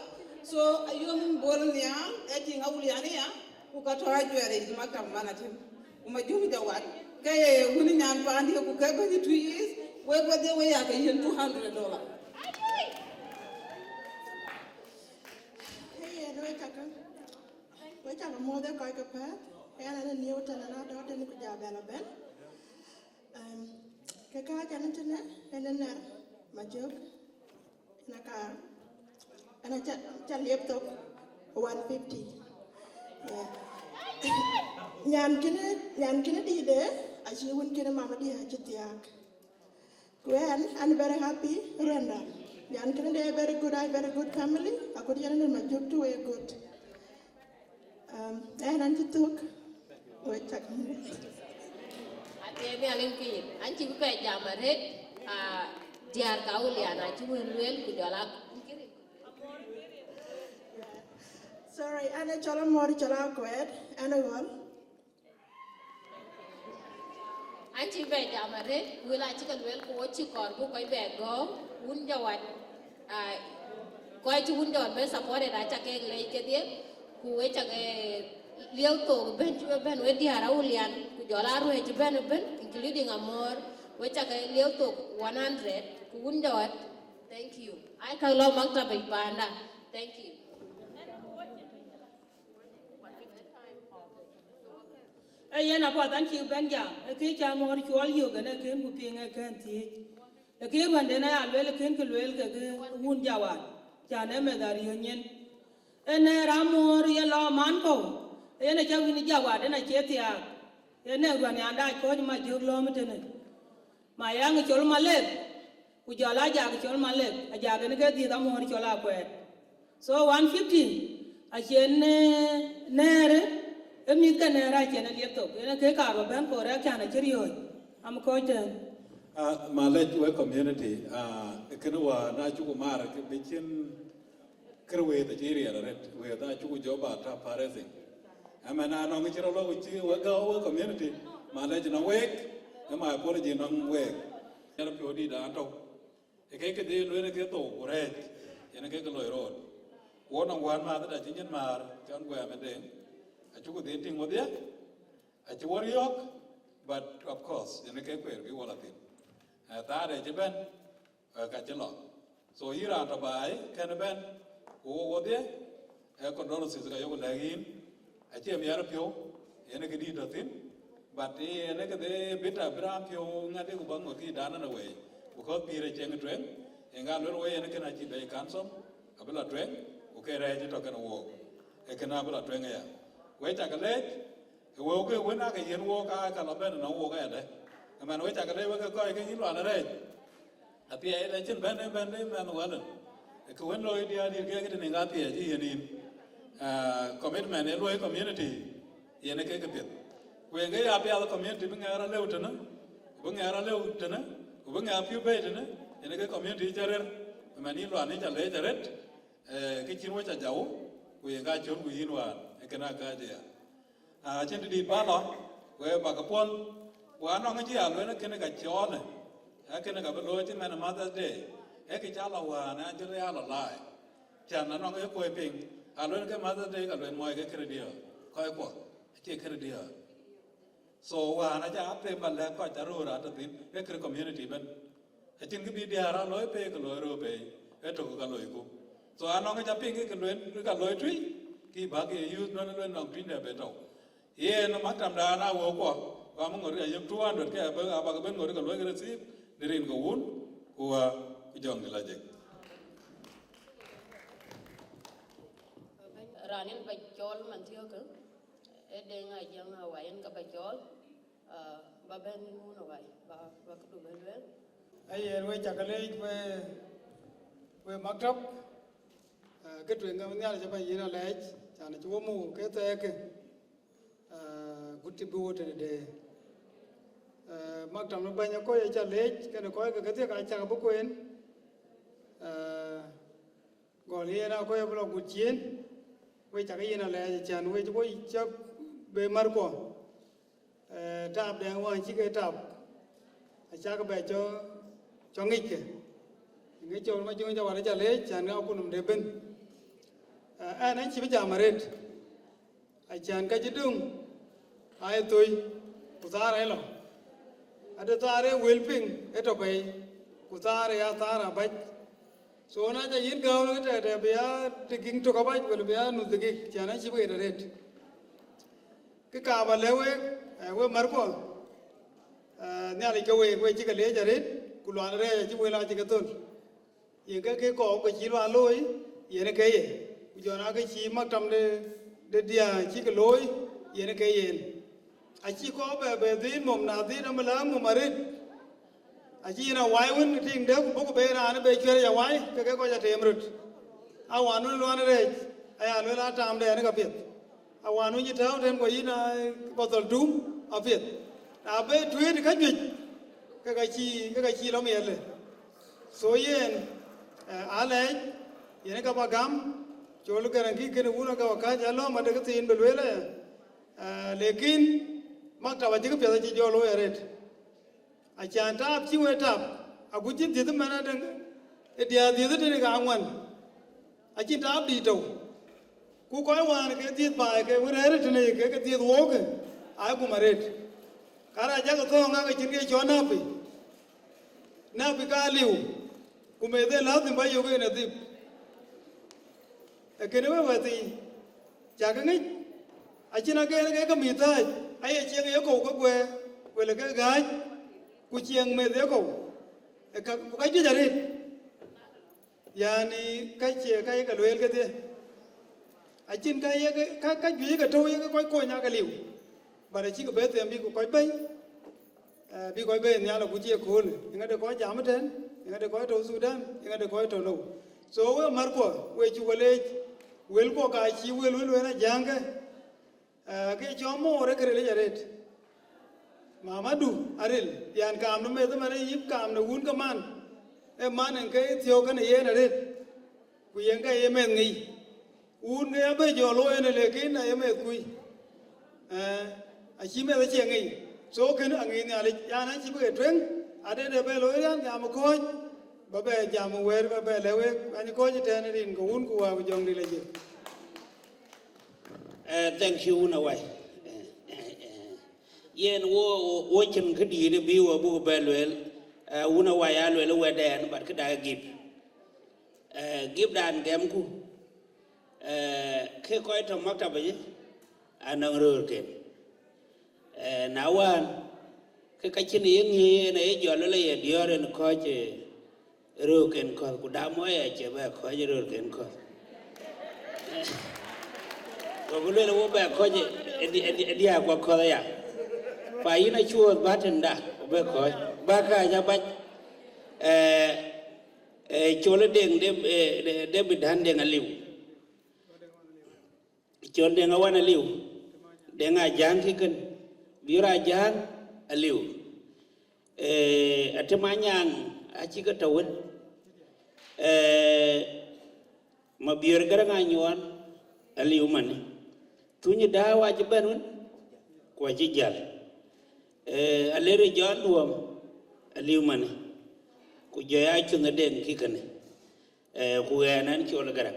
So ayom Bol nhial, ë tiŋ Awulian ya. Ku ka tɔ̈ ajuɛɛr yic maktab man atëm. Ku Majöŋ Jawat, ke ye wun nyan paandï ku ke bɛ̈ny tui yic, wek wedhie we ya ke yiën two hundred dollar. Ke yen we cakë, we cakë muɔ̈th ë kɔc ke pɛ̈ɛ̈th, ɣɛn an ë nieu tën an adɔ̈ tën ku ja bɛ̈l abɛ̈n. Em, ke kääc an tënë, en ë nɛr Majöŋ. Ëna kaar, ëna ca, ca liep thok one fifty. Yeah. Nyan kënë, nyan kënë dïïtde, acï wun kënë mama dië acï thiaak. Ku ɣɛn, I'm very happy, Rwanda. Nyan kënë de very good, I very good family. Akut yen në Majöŋ too we good. Um, ɣɛn an cï thök, we cak. Athiɛɛi Nhialic pïïr, an cï bï bɛ jam arëët, ah, diäär ka Awulian acï wën lueel ku jɔl a. Sorry, an ë cɔl Amor, cɔl Akuɛɛt, an ë Ɣɔl. An cï bɛ jam arëët, wël acï ke lueel ku wo cï kɔɔr buk kɔc bɛ gɔ̈ɔ̈r, wun Jawat. Ah, kɔc cï wun Jawat bɛ supported aca kek leec kedhie, ku we cak, eh, lieu thok bɛ̈n cï we bɛ̈n we diäär Awulian, ku jɔl a ruëëc cï bɛ̈n ëbën, including Amor, we cak, eh, lieu thok one hundred, ku wun Jawat, thank you. Ai ka lɔ maktab yic panda. Thank you. Ee yen apuɔth an cï bɛ̈n jam, ee kë ca Amor cuɔl yök, ënë kën ku piŋ ee kën thiëëc. Ee kë ruanden aya lueel, kën kë lueel kekë wun Jawat, cän ee meth ariööny yen. Ënë ram Amor ye lɔ man kɔ̈u, yen acä wïn Jawat, yen acie thiaak. Yen ee ruan yanda kɔc Majöŋ lɔ̈ɔ̈m tënë. Ma yaŋ col Malek, ku jɔl Ajak col Malek, Ajak ënë ke dhiëth Amor col Akuɛɛt. So one fifty, acien, eh, nɛɛrë, Ë mïth kënë rac cïn aliep thok, yen ke kaar bä bɛ̈n correction acï riɔ̈ɔ̈c. Am kɔc tɛ̈n. Ah, malec we community, ah, kënë wään na cuku maar ke bï cïn kër wëëth acï riɛl arët, wëëth aa cuku jɔ bä tap parething. Ëmɛn anɔŋ cï rɔt lɔ ku cï we gäu we community, malec nɔŋ week, ë my apology nɔŋ week. Yɛn piɔ̈u dït an tɔ̈u. Ë kek këdhie lueel ke thou ku rɛɛc, yen ke ke loi root. Wo nɔŋ wään mäthda cï nyin määr, cɔn guɛɛm ë deŋ, acuku dhil tïŋ wodhie, acï wɔ riɔ̈ɔ̈k, but of course, yen ke kueer bï wɔ la thïn. Eh, thaar ë cï bɛ̈n, eh, ka cï lɔ. So yïn raan tɔ baai, kɛn bɛ̈n, ku wo wodhie, eh, condolences ka yok lɛ̈k yïn, acie miɛt piɔ̈u, yen ke dït tɔ thïn, but yen ke dhie bï tɔ bï raan piɔ̈u ŋadï ku bä ŋot kï dan në wei, because pïïr ë cieŋ tueŋ, yen ka luel wei yen kën acï bɛ̈i council, abï la tueŋ, ku ke rɛɛc tɔ kën wook, ee kën abï la tueŋ aya. Wek cä ke leec, ë wëu ke wën ake yen wook aa ka lɔ bɛ̈n nɔŋ wook ayadɛ̈. Ëmɛn wek cä ke leec wek ke kɔc ke yïn lual rɛɛc. Athiɛɛi ënë cïn bɛ̈n ë bɛ̈n ë mɛnh wälën. Ë kë wën looi diäär dït kek tënë ŋa athiɛɛi cï yen yïn. Ah, commitment ë luɔi community, yen ë kek piɛth. Ku yen ke ya piath community bï ŋɛɛr alëu tënë, ku bï ŋɛɛr alëu tënë, ku bï ŋɛɛr piu bei tënë, yen ë ke community cä rër. Ëmɛn yïn lual yïn cä leec arët, eh, kë cïn wek cä jau, ku yen ka cöl ku yïn wään, ë kën aa kääc aya. Ah, acïn të dït bä lɔ, we bä ke puɔ̈l, ku anɔŋ cï a lueel kënë ka cɔɔlë, ee kënë ka bï looi cï mɛn Mother's Day, ee kë ca lɔ wään, an cï rɔt ya lɔ laai. Cän anɔŋ ye kuöc piŋ, a lueel ke Mother's Day ka lueel mɔɔc ke kërë diäär, kɔc kuɔ, acie kërë diäär. So wään aca them bä lɛ̈k kɔc aröör atɔ̈ thïn, ee kërë community ëbɛ̈n. Acïn kë bï diäär aa looi pei, kë looi röör pei, ee tök ka loiku. So anɔŋ kë ca piŋ kë lueel, kë ka looi tui, kë bäk ye youth nɔn lueel nɔŋ tuny dɛ bë tɔ̈u. Yen maktamda na wëu kuɔ, ku amï ŋot ya yök two hundred ke abä, abä ke ben ŋot ke luɔi ke receive, në rin ke wun, ku, ah, ku jɔŋ dï la jek. Raan yen bä cɔɔl man thiɔ̈kë, ee Deŋ Ajiëŋ Awai yen ka bä cɔɔl, ah, bä bɛ̈n wun Awai, bä, bä këdu bä lueel. Ayen we cä ke leec we, we maktab, ah, ke tueŋ ke Nhialic abä yen alɛɛc, can cï wo muk ke thɛɛkë. Ah, guti bï wo tëde de. Ah, maktam në bäny ë kɔc ë ca leec, kën kɔc ke kedhie ka cak bï kueen. Ah, gɔl yen a kɔc ë bï lɔ gut cieen, we cak yen alɛɛc cän we cï wo cak be mär kuɔ. Eh, tap dɛn wään cï ke tap, acak bɛ cɔ, cɔ ŋickë. Ŋic cɔl ma juŋ ca wat ca leec, cän ŋa kunum de ben. Eh, ɛn ɛn cï bï jam arët. Acän ka cï döŋ, aa ye thöi, ku thaar aa ye lɔ. Ade thaar ee wël piŋ ë tɔ pɛi, ku thaar ë ya thaar abac. So na ca yïn gääu në tɛ̈tɛ̈ bï ya dagik tök abac, wala bï ya nuth dagik, cän acï bï ɣet arët. Kë kaam alë wek, eh, we märkuɔ, eh, Nhialic ke week, we cï ke leec arët, ku lual rɛɛc acï wël acï ke thöl. Yen ke ke kɔɔk ke cï lual looi, yen ke ye. Ku jɔn aa ke cï maktam de, de diäär cï ke looi, yen ke yen. Acï kɔɔk bɛ, bɛ dhil mom, na dhil amëlääŋ mom arët. Acï yen awai wën tiŋde, ku bɔ̈ ku be raan ë be cuɛ̈r ya wai, ke ke kɔc atem röt. Awan wën luan rɛɛc, aya lueel aa tamdɛn ë ka piɛth. Awan wën cï tääu tën, ku yïn aa bä thɔl dum apiɛth. Na be tueet ë ka juëc, ke ka cï, ke ka cï lɔ miɛlë. So yen, eh, alɛɛc, yen ë ka bä gam, col Garaŋ kï kënë wun ë ka wä kääc alɔ̈ɔ̈m adë kë thiin bï lueel aya. Eh, lekin maktab acï kë piɛth acï jɔ looi arët. Acän tap cï we tap, agut cï dhiëth ëmɛn adäŋ, ë diäär dhiëth ëtënë ka aŋuan, acïn tap dïït tɔ̈u. Ku kɔc wään ke dhiëth baai ke wën rɛ̈ɛ̈r ëtënë ke, ke dhiëth wookë, aa gum arët. Ka rac jakï thɔ̈ɔ̈ŋ ŋak acïn ke cɔl napi, napi ka liu, ku meth ee lazim bä yök en adhip. Ee kënë we wɛ̈thii, cakï ŋic, acïn agen ke ke mïth thääc, aye cieŋ ye kɔ̈u ke guɛɛr, wël ke gääc, ku cieŋ meth ye kɔ̈u, ee ka, ku ka juëc arët. Yani, ka cie ka ye ke lueel kedhie. Acïn ka ye ke, ka, ka juëc ye ke tɔ̈u ye ke kɔc kony ake liu. But acï ke bɛ them bï ku kɔc bɛ̈i. Eh, bï kɔc bɛ̈i nhial agut cï ye köölë, eeŋa de kɔc jam ëtɛ̈ɛ̈n, eeŋa de kɔc tɔ̈u Thudan, eeŋa de kɔc tɔ̈u nou. So we märkuɔ, we cuk leec, wëlkuɔ ka cï wël wël wën a jäŋkë, Ke cɔl moor ë këril yic arëët. Mamadu aril, yan kaam në meth ëmën, yïp kaam në wun ke man. Ë man en ke thiɔ̈k kënë yen arëët. Ku yen ke ye meth ŋic. Wun ke ya bï jɔ looi ënë, lekin aye meth kuc. Acï meth acie ŋic. So kënë aŋic Nhialic, yan acï bï ke tueŋ. Ade de bɛ looi rian jam kɔ̈ɔ̈c. Ba bɛ jam wɛ̈ɛ̈r, ba bɛ lɛ̈k wek, an kɔ̈ɔ̈c ëtɛ̈ɛ̈n rin ke wun ku wä ku jɔŋdït la jël. Thank you, wun awai. Yen wo wo cïn këdïït bï wo buk bɛ lueel. Wun awai a lueel wɛ̈tdɛn, but këda gip. Gipdan gɛmku. Ke kɔc tɔ̈ maktaba yic anɔŋ röörken. Na wään, ke ka cïn ye ŋic en aye jɔl lɔ ye diɔ̈ɔ̈r en kɔ̈ɔ̈c röörken kɔ̈th, ku dam wɔ ya cie bɛ kɔ̈ɔ̈c röörken kɔ̈th. Gokï lueel wo bɛ kɔ̈ɔ̈c ë diäk kua kɔ̈th aya. Pa yïn acuɔɔth bä tënda ku bɛ kɔ̈ɔ̈c bä kääc abac. Col ë deŋ David hän deŋ aliu. Col deŋ awan aliu. Deŋ ajäŋ kï kën. Biör ajäŋ aliu. Atem anyaŋ acï ke tɔ̈ wën. Mabiör gäräŋ anyuɔɔn aliu manë. Thuny dääu acï bɛ̈n wën, ku acï jäl. Aleri jɔn duɔm aliu manë. Ku jɔ ya cunh deŋ kï kënë. Ku ɣɛn ɛn col gäräŋ.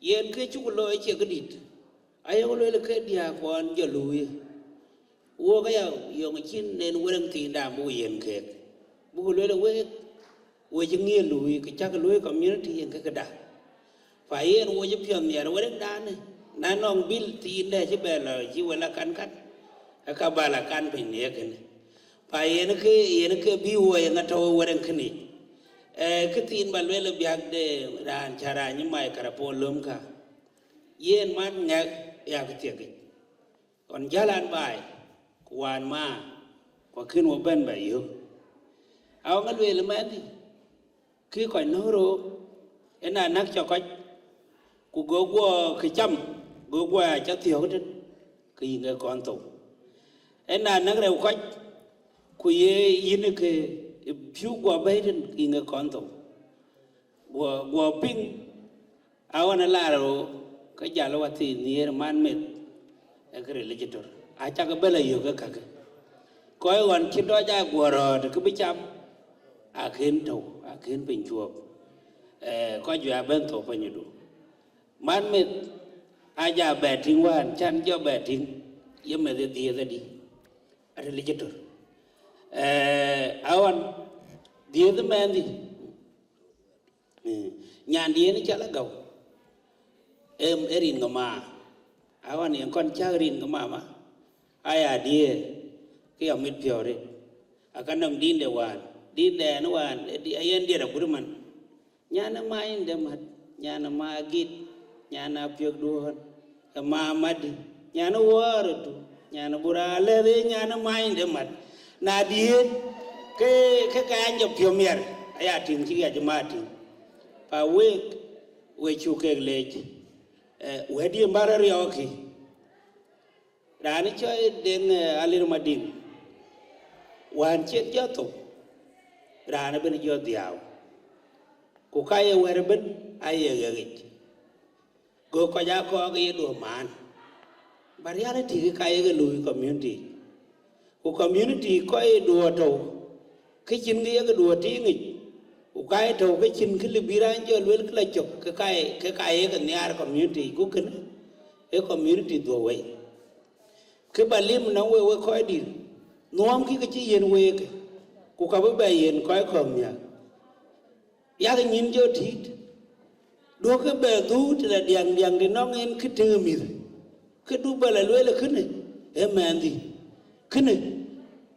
Yen ke cuk looi cie këdït. Ayok lueel ke diäk kɔn jɔ luui. Wok aya yɔŋ cïn nen wërëŋ thiinda buk yen keek. Buk lueel week, we cï ŋiël luui, kë cäk luui community yen ke këda. Pa yen wo cï piɔ̈n nhiɛɛr wërëŋdan, na nɔŋ bil thiindɛ cï bɛ lɔ cï we la kan kan, aka ba la kan piny në ye kënë. Pa yen ke yen ke bï wo ye ŋa tɔ̈u wërëŋ kënë. Kë thiin ba lueel biäk de raan cä raan nyi mai karapon löm ka. Yen man ŋɛk yak thiek yic. Ɣɔn jäl an baai, ku waan ma, ku akën wo bɛ̈n bɛ yök. Aɣɔŋ ë lueel mɛnhdï, kï kɔc nɔ̈k rook, ëna näk cɔ kɔc, ku go guɔ kë cam, go guɔ ya cä thiɔ̈k tën, ke yïn ke kɔn thou. Ëna näk rɛu kɔc, ku ye yïn ke piu guɔ bɛ̈i tën, ke yïn ke kɔn thou. Guɔ guɔ piŋ, aɣɔn ë laar ɣo, ke jal ë wathii nhiëër man meth, ë kë ril ë cï tör. Acak bɛ̈l ayök ë kakë. Kɔc ɣɔn cï dɔc aa guɔ rɔ̈ɔ̈t kë bï cam, akën tɔ̈u, akën piny cuɔɔp. Kɔc juëc abɛ̈n thou panydu. Man meth, aja bɛ tïŋ wään, can jɔ bɛ tïŋ, ye meth ë dhiëëth adï, aril ë cï tör. Aɣɔn, dhiëëth ë mɛnhdï, nyandiɛn ë cal agäu, em ë rin ke ma, aɣɔn yen kɔn cäk rin ke mama, aya diëër, ke ya mit piɔ̈u rit, aka nɔŋ dinde wään, dinde ɛn wään, ayen diɛt agut man. Nyan ë ma yïn de mat, nyan ë ma git, nyan ë apiökduɔ̈ɔ̈n, ë ma matdï, nyan ë wɔɔrëdu, nyan ë bur alɛ̈th, ee nyan ë ma yïn de mat. Na diëër, ke ke ka an jɔ piɔ̈u miɛr, aya tïŋ cï ɣac ma tïŋ. Pa week, we cuk kek leec, wɛ̈tdiën bä rɔt riɔɔkï. Raan cɔl Deŋ Alir Madiŋ, wään cïn jɔ thou, raan ëbën jɔ dhiau, ku ka ye wɛ̈t ëbën aye ɣekic, go kɔc aa kɔɔk ye duɔ̈ɔ̈r maan. Ba rial ë tïk ka ye ke luui community, ku community kɔc ye duɔ̈ɔ̈r tɔ̈u, ke cïn kë ye ke duɔ̈ɔ̈r tiiŋic, ku ka ye tɔ̈u ke cïn kë lë bï raan jɔ luel kë la cök, ke ka ye ke nhiaar community, ku kënë ee community dhuɔ̈k wei. Kë ba lim nɔŋ wek, wek kɔc dït, nuɔɔmkï kë cï yiën week, ku ka bï bɛ yiën kɔc kɔ̈k miäk. Yak nyïn jɔ tït, duɔ̈kkë bɛ dhuu të la diaŋdiaŋ de nɔŋ en kë tëŋ mïth, kë du bɛ la lueel kënë ee mɛnhdï, kënë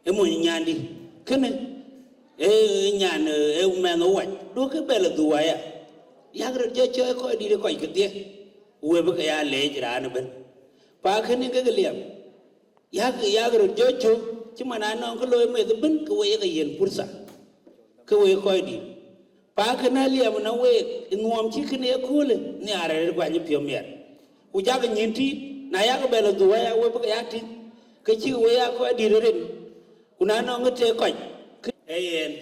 ee mony nyandï, kënë ee nyan ee mɛnh wac, duɔ̈kkë bɛ la dhuu aya. Yak röt jɔ cɔɔc kɔc dït ë kɔc kedhie, we bï ke ya leec raan ëbën. Pa kënë kek liɛm, yak yak röt jɔ cök, cï man anɔŋ kë looi meth ëbën, ke we ye ke yiën pursa, ke we kɔc dït. Pa kënë aliɛm në week, ë nuɔɔm cï kënë ye köölë, nhiaar arëët kuany piɔ̈u miɛt. Ku jakë nyïn tït, Na yak bɛ lɔ dhuɔ̈k aya, we bï ke ya tïŋ, ke cïk we ya kɔc dït rin, ku na nɔŋ ë tëk kɔc. Ee yen,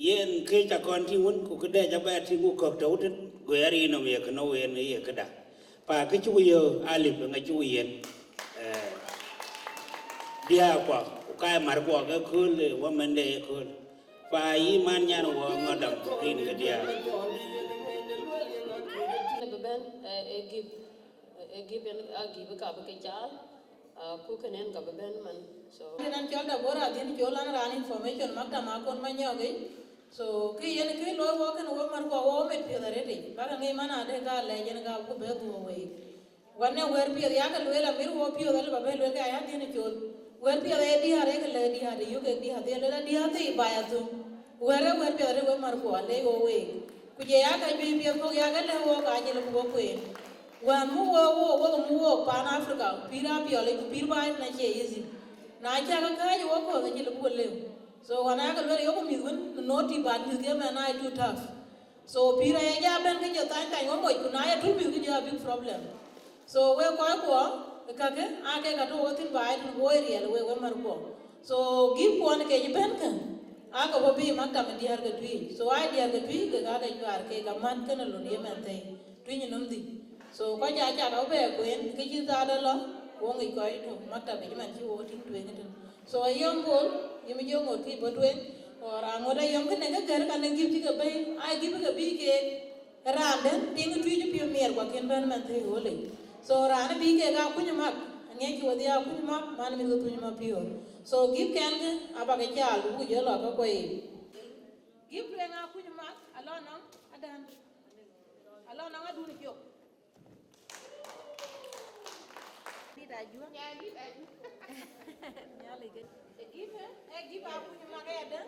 yen këc akɔn tïŋ wën, ku këdɛ̈ ca bɛ tïŋ ku kɔ̈k tɔ̈u tën, go ya rin nɔm ye kënë wen ye këda. Pa kë cuk yök alip ŋa cuk yen. Eh, diäär kuɔ, ku kac mar kuɔ ke kööl, eh, wamɛnde ye kööl. Pa yï man nyan wɔ ŋɔdam rin ke diäär. Bï bɛ̈n, eh, ë gïp, ë gïp en, a gïp ka bï ke caal, ah, ku kënë en ka bï bɛ̈n man. So, rin an cɔl Deborah Adhin Col, an raan information maktam akon Manyɔk yic. So, kë yen kë looi wɔ kënë wek mär kuɔ wɔ met piɔ̈th arëtic. Bäk aŋic man adë ka lɛc en ka ku bɛ dhuɔ̈k wei. Wën ë wɛ̈ɛ̈r piɛth yakë lueel, amir wɔ piɔ̈th alë ba bɛ lueel ke aya dhiën ë col. Wɛ̈ɛ̈r piɛth aye diäär, ee kë lɛ̈k diäär, të yök kek diäär, dhiën lueel adiäär thii ba ya thum. Wɛ̈ɛ̈r ee wɛ̈ɛ̈r piɛth arëët wek mär kuɔ, alec wɔ week. Ku jɛ yakë juëc piɛth kɔ̈k yakë lɛ̈k wɔ ka cï lëu bï wɔ kueen. Wään muk wɔ wok, wok muk wok paan Africa, pïïr apiɔl yic, ku pïïr baai tën acie easy. Na cäkë kääc wɔ kɔ̈th acï lëu bï wɔ lëu. So wään ayakë lueel yok mïth wën, noti ban mïth ke mɛn aa too tough. So pïïr aye ja bɛ̈n ke jɔ thany thany wä moc, ku na ye tul mïth ke jɔ a big problem. So wek kɔc kuɔ, kakë aa kek ka tɔ̈ wä thïn baai tën woi riɛl wek wek mär kuɔ. So gïp kuɔn ke cï bɛ̈n kë, aa ke wä bï maktam ë diäär ke Tuic. So aa diäär ke Tuic kek aa ke juaar kek amat kënë lon ye mɛn thëi, Tuic ë nɔm dhïc. So kɔc aa cak abɛ kueen, ke cï thaar dë lɔ, wok ŋic kɔc tɔ̈ maktam ë cï man cï wok tïŋ tueŋ ëtën. So ayɔm Bol, yïm jɔ ŋot kï bɔ̈ tueŋ, or aŋot ayɔm kënë ke gɛ̈r ka në gïp cï ke bɛ̈i, aa gïp ke bï keek, raan dɛ̈n tiŋ Tuic piɔ̈u miɛt ku akën bɛ̈n man thëi ɣöl yic. So raan bï keek aa kuny mak, aŋiɛckï wedhie aa kuny mak, man mïth ke thuny mak piɔ̈u. So gïp kɛn kë, aba ke caal, ku buk jɔ lɔ ke kuɔ yiic. Gïp tueŋ aa kuny mak, alɔ nɔŋ adän, alɔ nɔŋ adun jök. Dit Ajuɔ̈ŋ. Ya, dit Ajuɔ̈ŋ. Nhialic ke. Ë gïp, ë gïp akuny mak ëyadäŋ.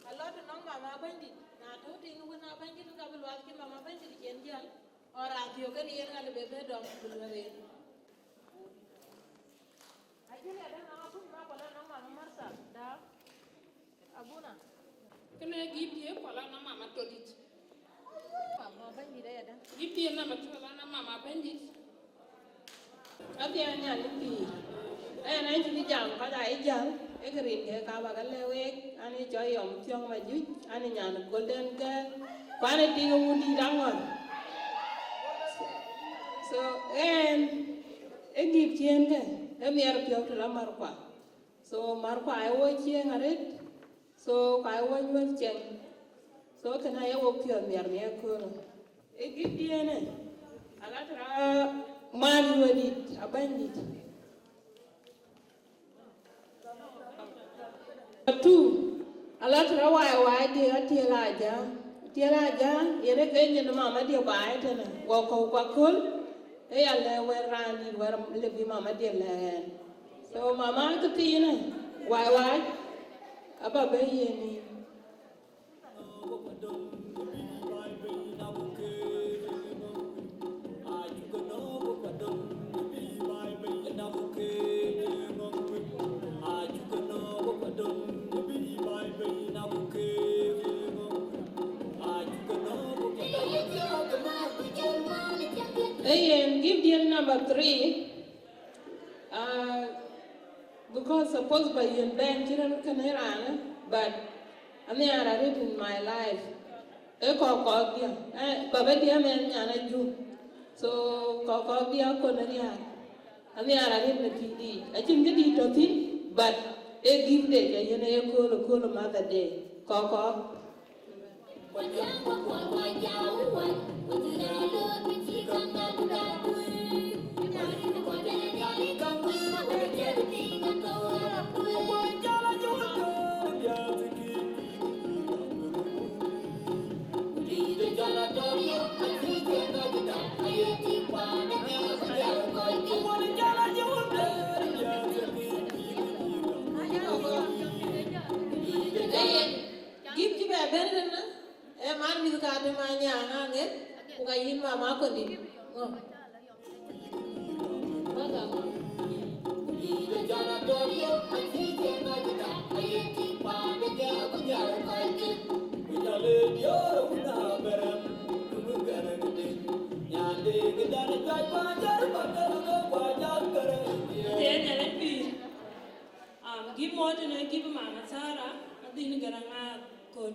Alɔ të nɔŋ mama Bɛ̈nydït. Na tɔ̈u tiŋ wën a Bɛ̈nydït ka bï luath cï mama Bɛ̈nydït cien jäl. Ɣɔn raan thiɔ̈k kënë yen ŋa lë bë bɛ̈n dɔm bï luɛth en. Ajuɔ̈ŋ ëyadäŋ nɔŋ akuny mak wala nɔŋ mama Martha. Da. Abuna. Kënë gïp dië kuala na mama todit. Mama Bɛ̈nydït aya da. Gïp dië na ma tuala na mama Bɛ̈nydït. Adhiɛ nyan ë pïïr. Ɛn an cï jam kɔc aa jal, ë kë rin ke ka ba ke lɛ̈k week, an ë cɔl Yɔm Thiɔ̈ŋ Majuc, an ë nyan Golden Girl, ku an ë tik ë wun dït aŋɔ̈l. So ɛn ë gïp ciëën kë, ë miɛt piɔ̈u të la mär kua. So mär kua ë wo ciëŋ arëët, so ka ë wo nyuɔ̈th cieŋ. So kënë aye wo piɔ̈ɔ̈th miɛt në ëköölë. Ë gïp diënë, ala tëra man yuɔ̈ɔ̈dït, a Bɛ̈nydït. Two, ala tëra wai wai di Atiel Ajaŋ. Atiel Ajaŋ, yen ë ke nyin mama dië baai tënë, wɔ kɔ̈u kua köl, ë ya lɛ̈k wɛ̈t raan dït wɛ̈t lë bï mama dië lɛ̈k ɛn. So mama këthiinë, wai wai, aba bɛ̈n yen nïïm. Ee yen, gïp diën number three. Ah, because suppose ba yen bɛ̈n cï rɔt kënë raanë, but anhiaar arëët in my life. Ee kɔ̈k kɔ̈k dië, eh, baba dië mɛn nyan Ajuɔ̈ŋ. So kɔ̈k kɔ̈k dië akɔn ariääk. Anhiaar arëët në pïïr dïït. Acïn kë dïït tɔ̈ thïn, but ee gïp de ca yen ee kööl, kööl Mother Day. Kɔ̈k kɔ̈k. Gïp cï bɛ bɛ̈n tënë, ee man mïth ka dï ma nyaŋ aŋet, ku ka yïn mama kɔndït. Ŋö? Mother. Gïp mɔ̈u tënë gïp Mama Sarah, adhil Garaŋ Akoc.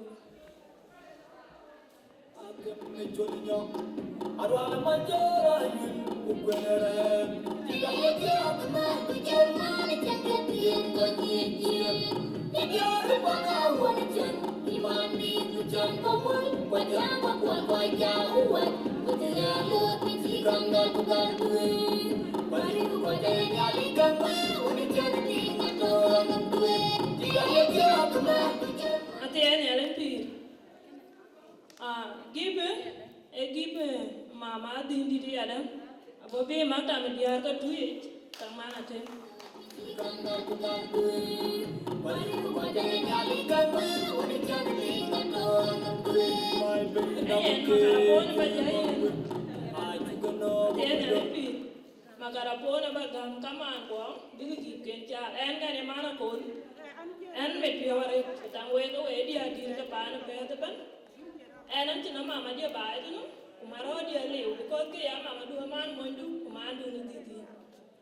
Athiɛɛi Nhialic pïïr. Ah, gïp, ee gïp, eh, mama adhil dït yadë, abï bï maktam diäär ke Tuic, ke man Atem. Yen makarapon ba jai yen. Athiɛɛi Nhialic pïïr. Makarapon aba gäm kamaan guɔ, bïk gïpken caar. Ɛn ŋɛn ë man Akon. Ɛn mit piɔ̈u arëët, taŋ wek ë wek diäär dït ke paan ë Perth ëbɛ̈n. Ɛn, ɛn cïn mama diɛ baai tënë, ku marɔ̈ɔ̈r diɛ liu, because ke ya mama du ë man monydu, ku mandu në dhïth yïn.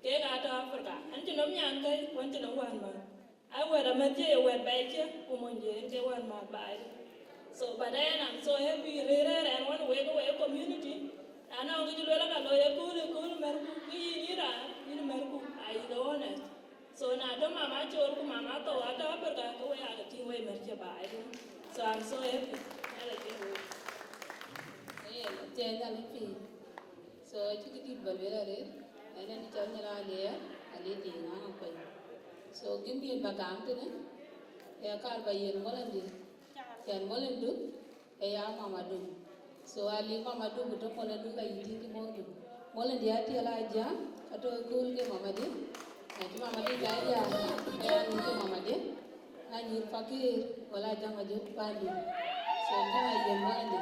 Kek aa tɔ̈ Africa. Ɛn cïn nɔm nyan kɛ̈i, ku ɛn cïn nɔm wänmääth. Ai wɛ̈t amɛ̈thkiɛ̈ ye wɛ̈t bɛ̈ɛ̈ikiɛ̈, ku monydiɛ̈ yen ke wänmääth baai tënë. So, but ɛn, I'm so happy, rëër rɛ̈ɛ̈r ɛn wän wek, wek community. Na nɔŋ kë cï lueel aka looi ëkööl, ëkööl mɛ̈rku, ke yïn, yïn raan, yïn mɛ̈rku, ayï ke honest. So, na tɔ̈ mama Col ku mama Thou atɔ̈ Africa, ke wek aa ke tïŋ wek mɛ̈t cï baai tënë. So, I'm so happy. Nhialic ke wek. Ee, athiɛɛi Nhialic pïïr. So, acï këdït ba lueel arëët, ɛn, ɛn cɔl Nyiralia, Aliɛɛr Deŋ Aŋakuei. So, gïn dït ba gam tënë, ee kar ba yiën mɔlëndï, cän mɔlëndu, ee ya mamadu. So, aliu mamadu, ku tɔ̈ mɔlëndu ka yï tïŋ cï mɔlëndu. Mɔlëndï atiɛɛl Ajaŋ, atɔ̈ ëkööl ke mamadi. Na cï mamadi ca ya, ke ya nyïïr ke mamadi. Na nyïïr Pakëër, wala Ajaŋ Majök Pandi. So, gïn a yiën mɔlëndï.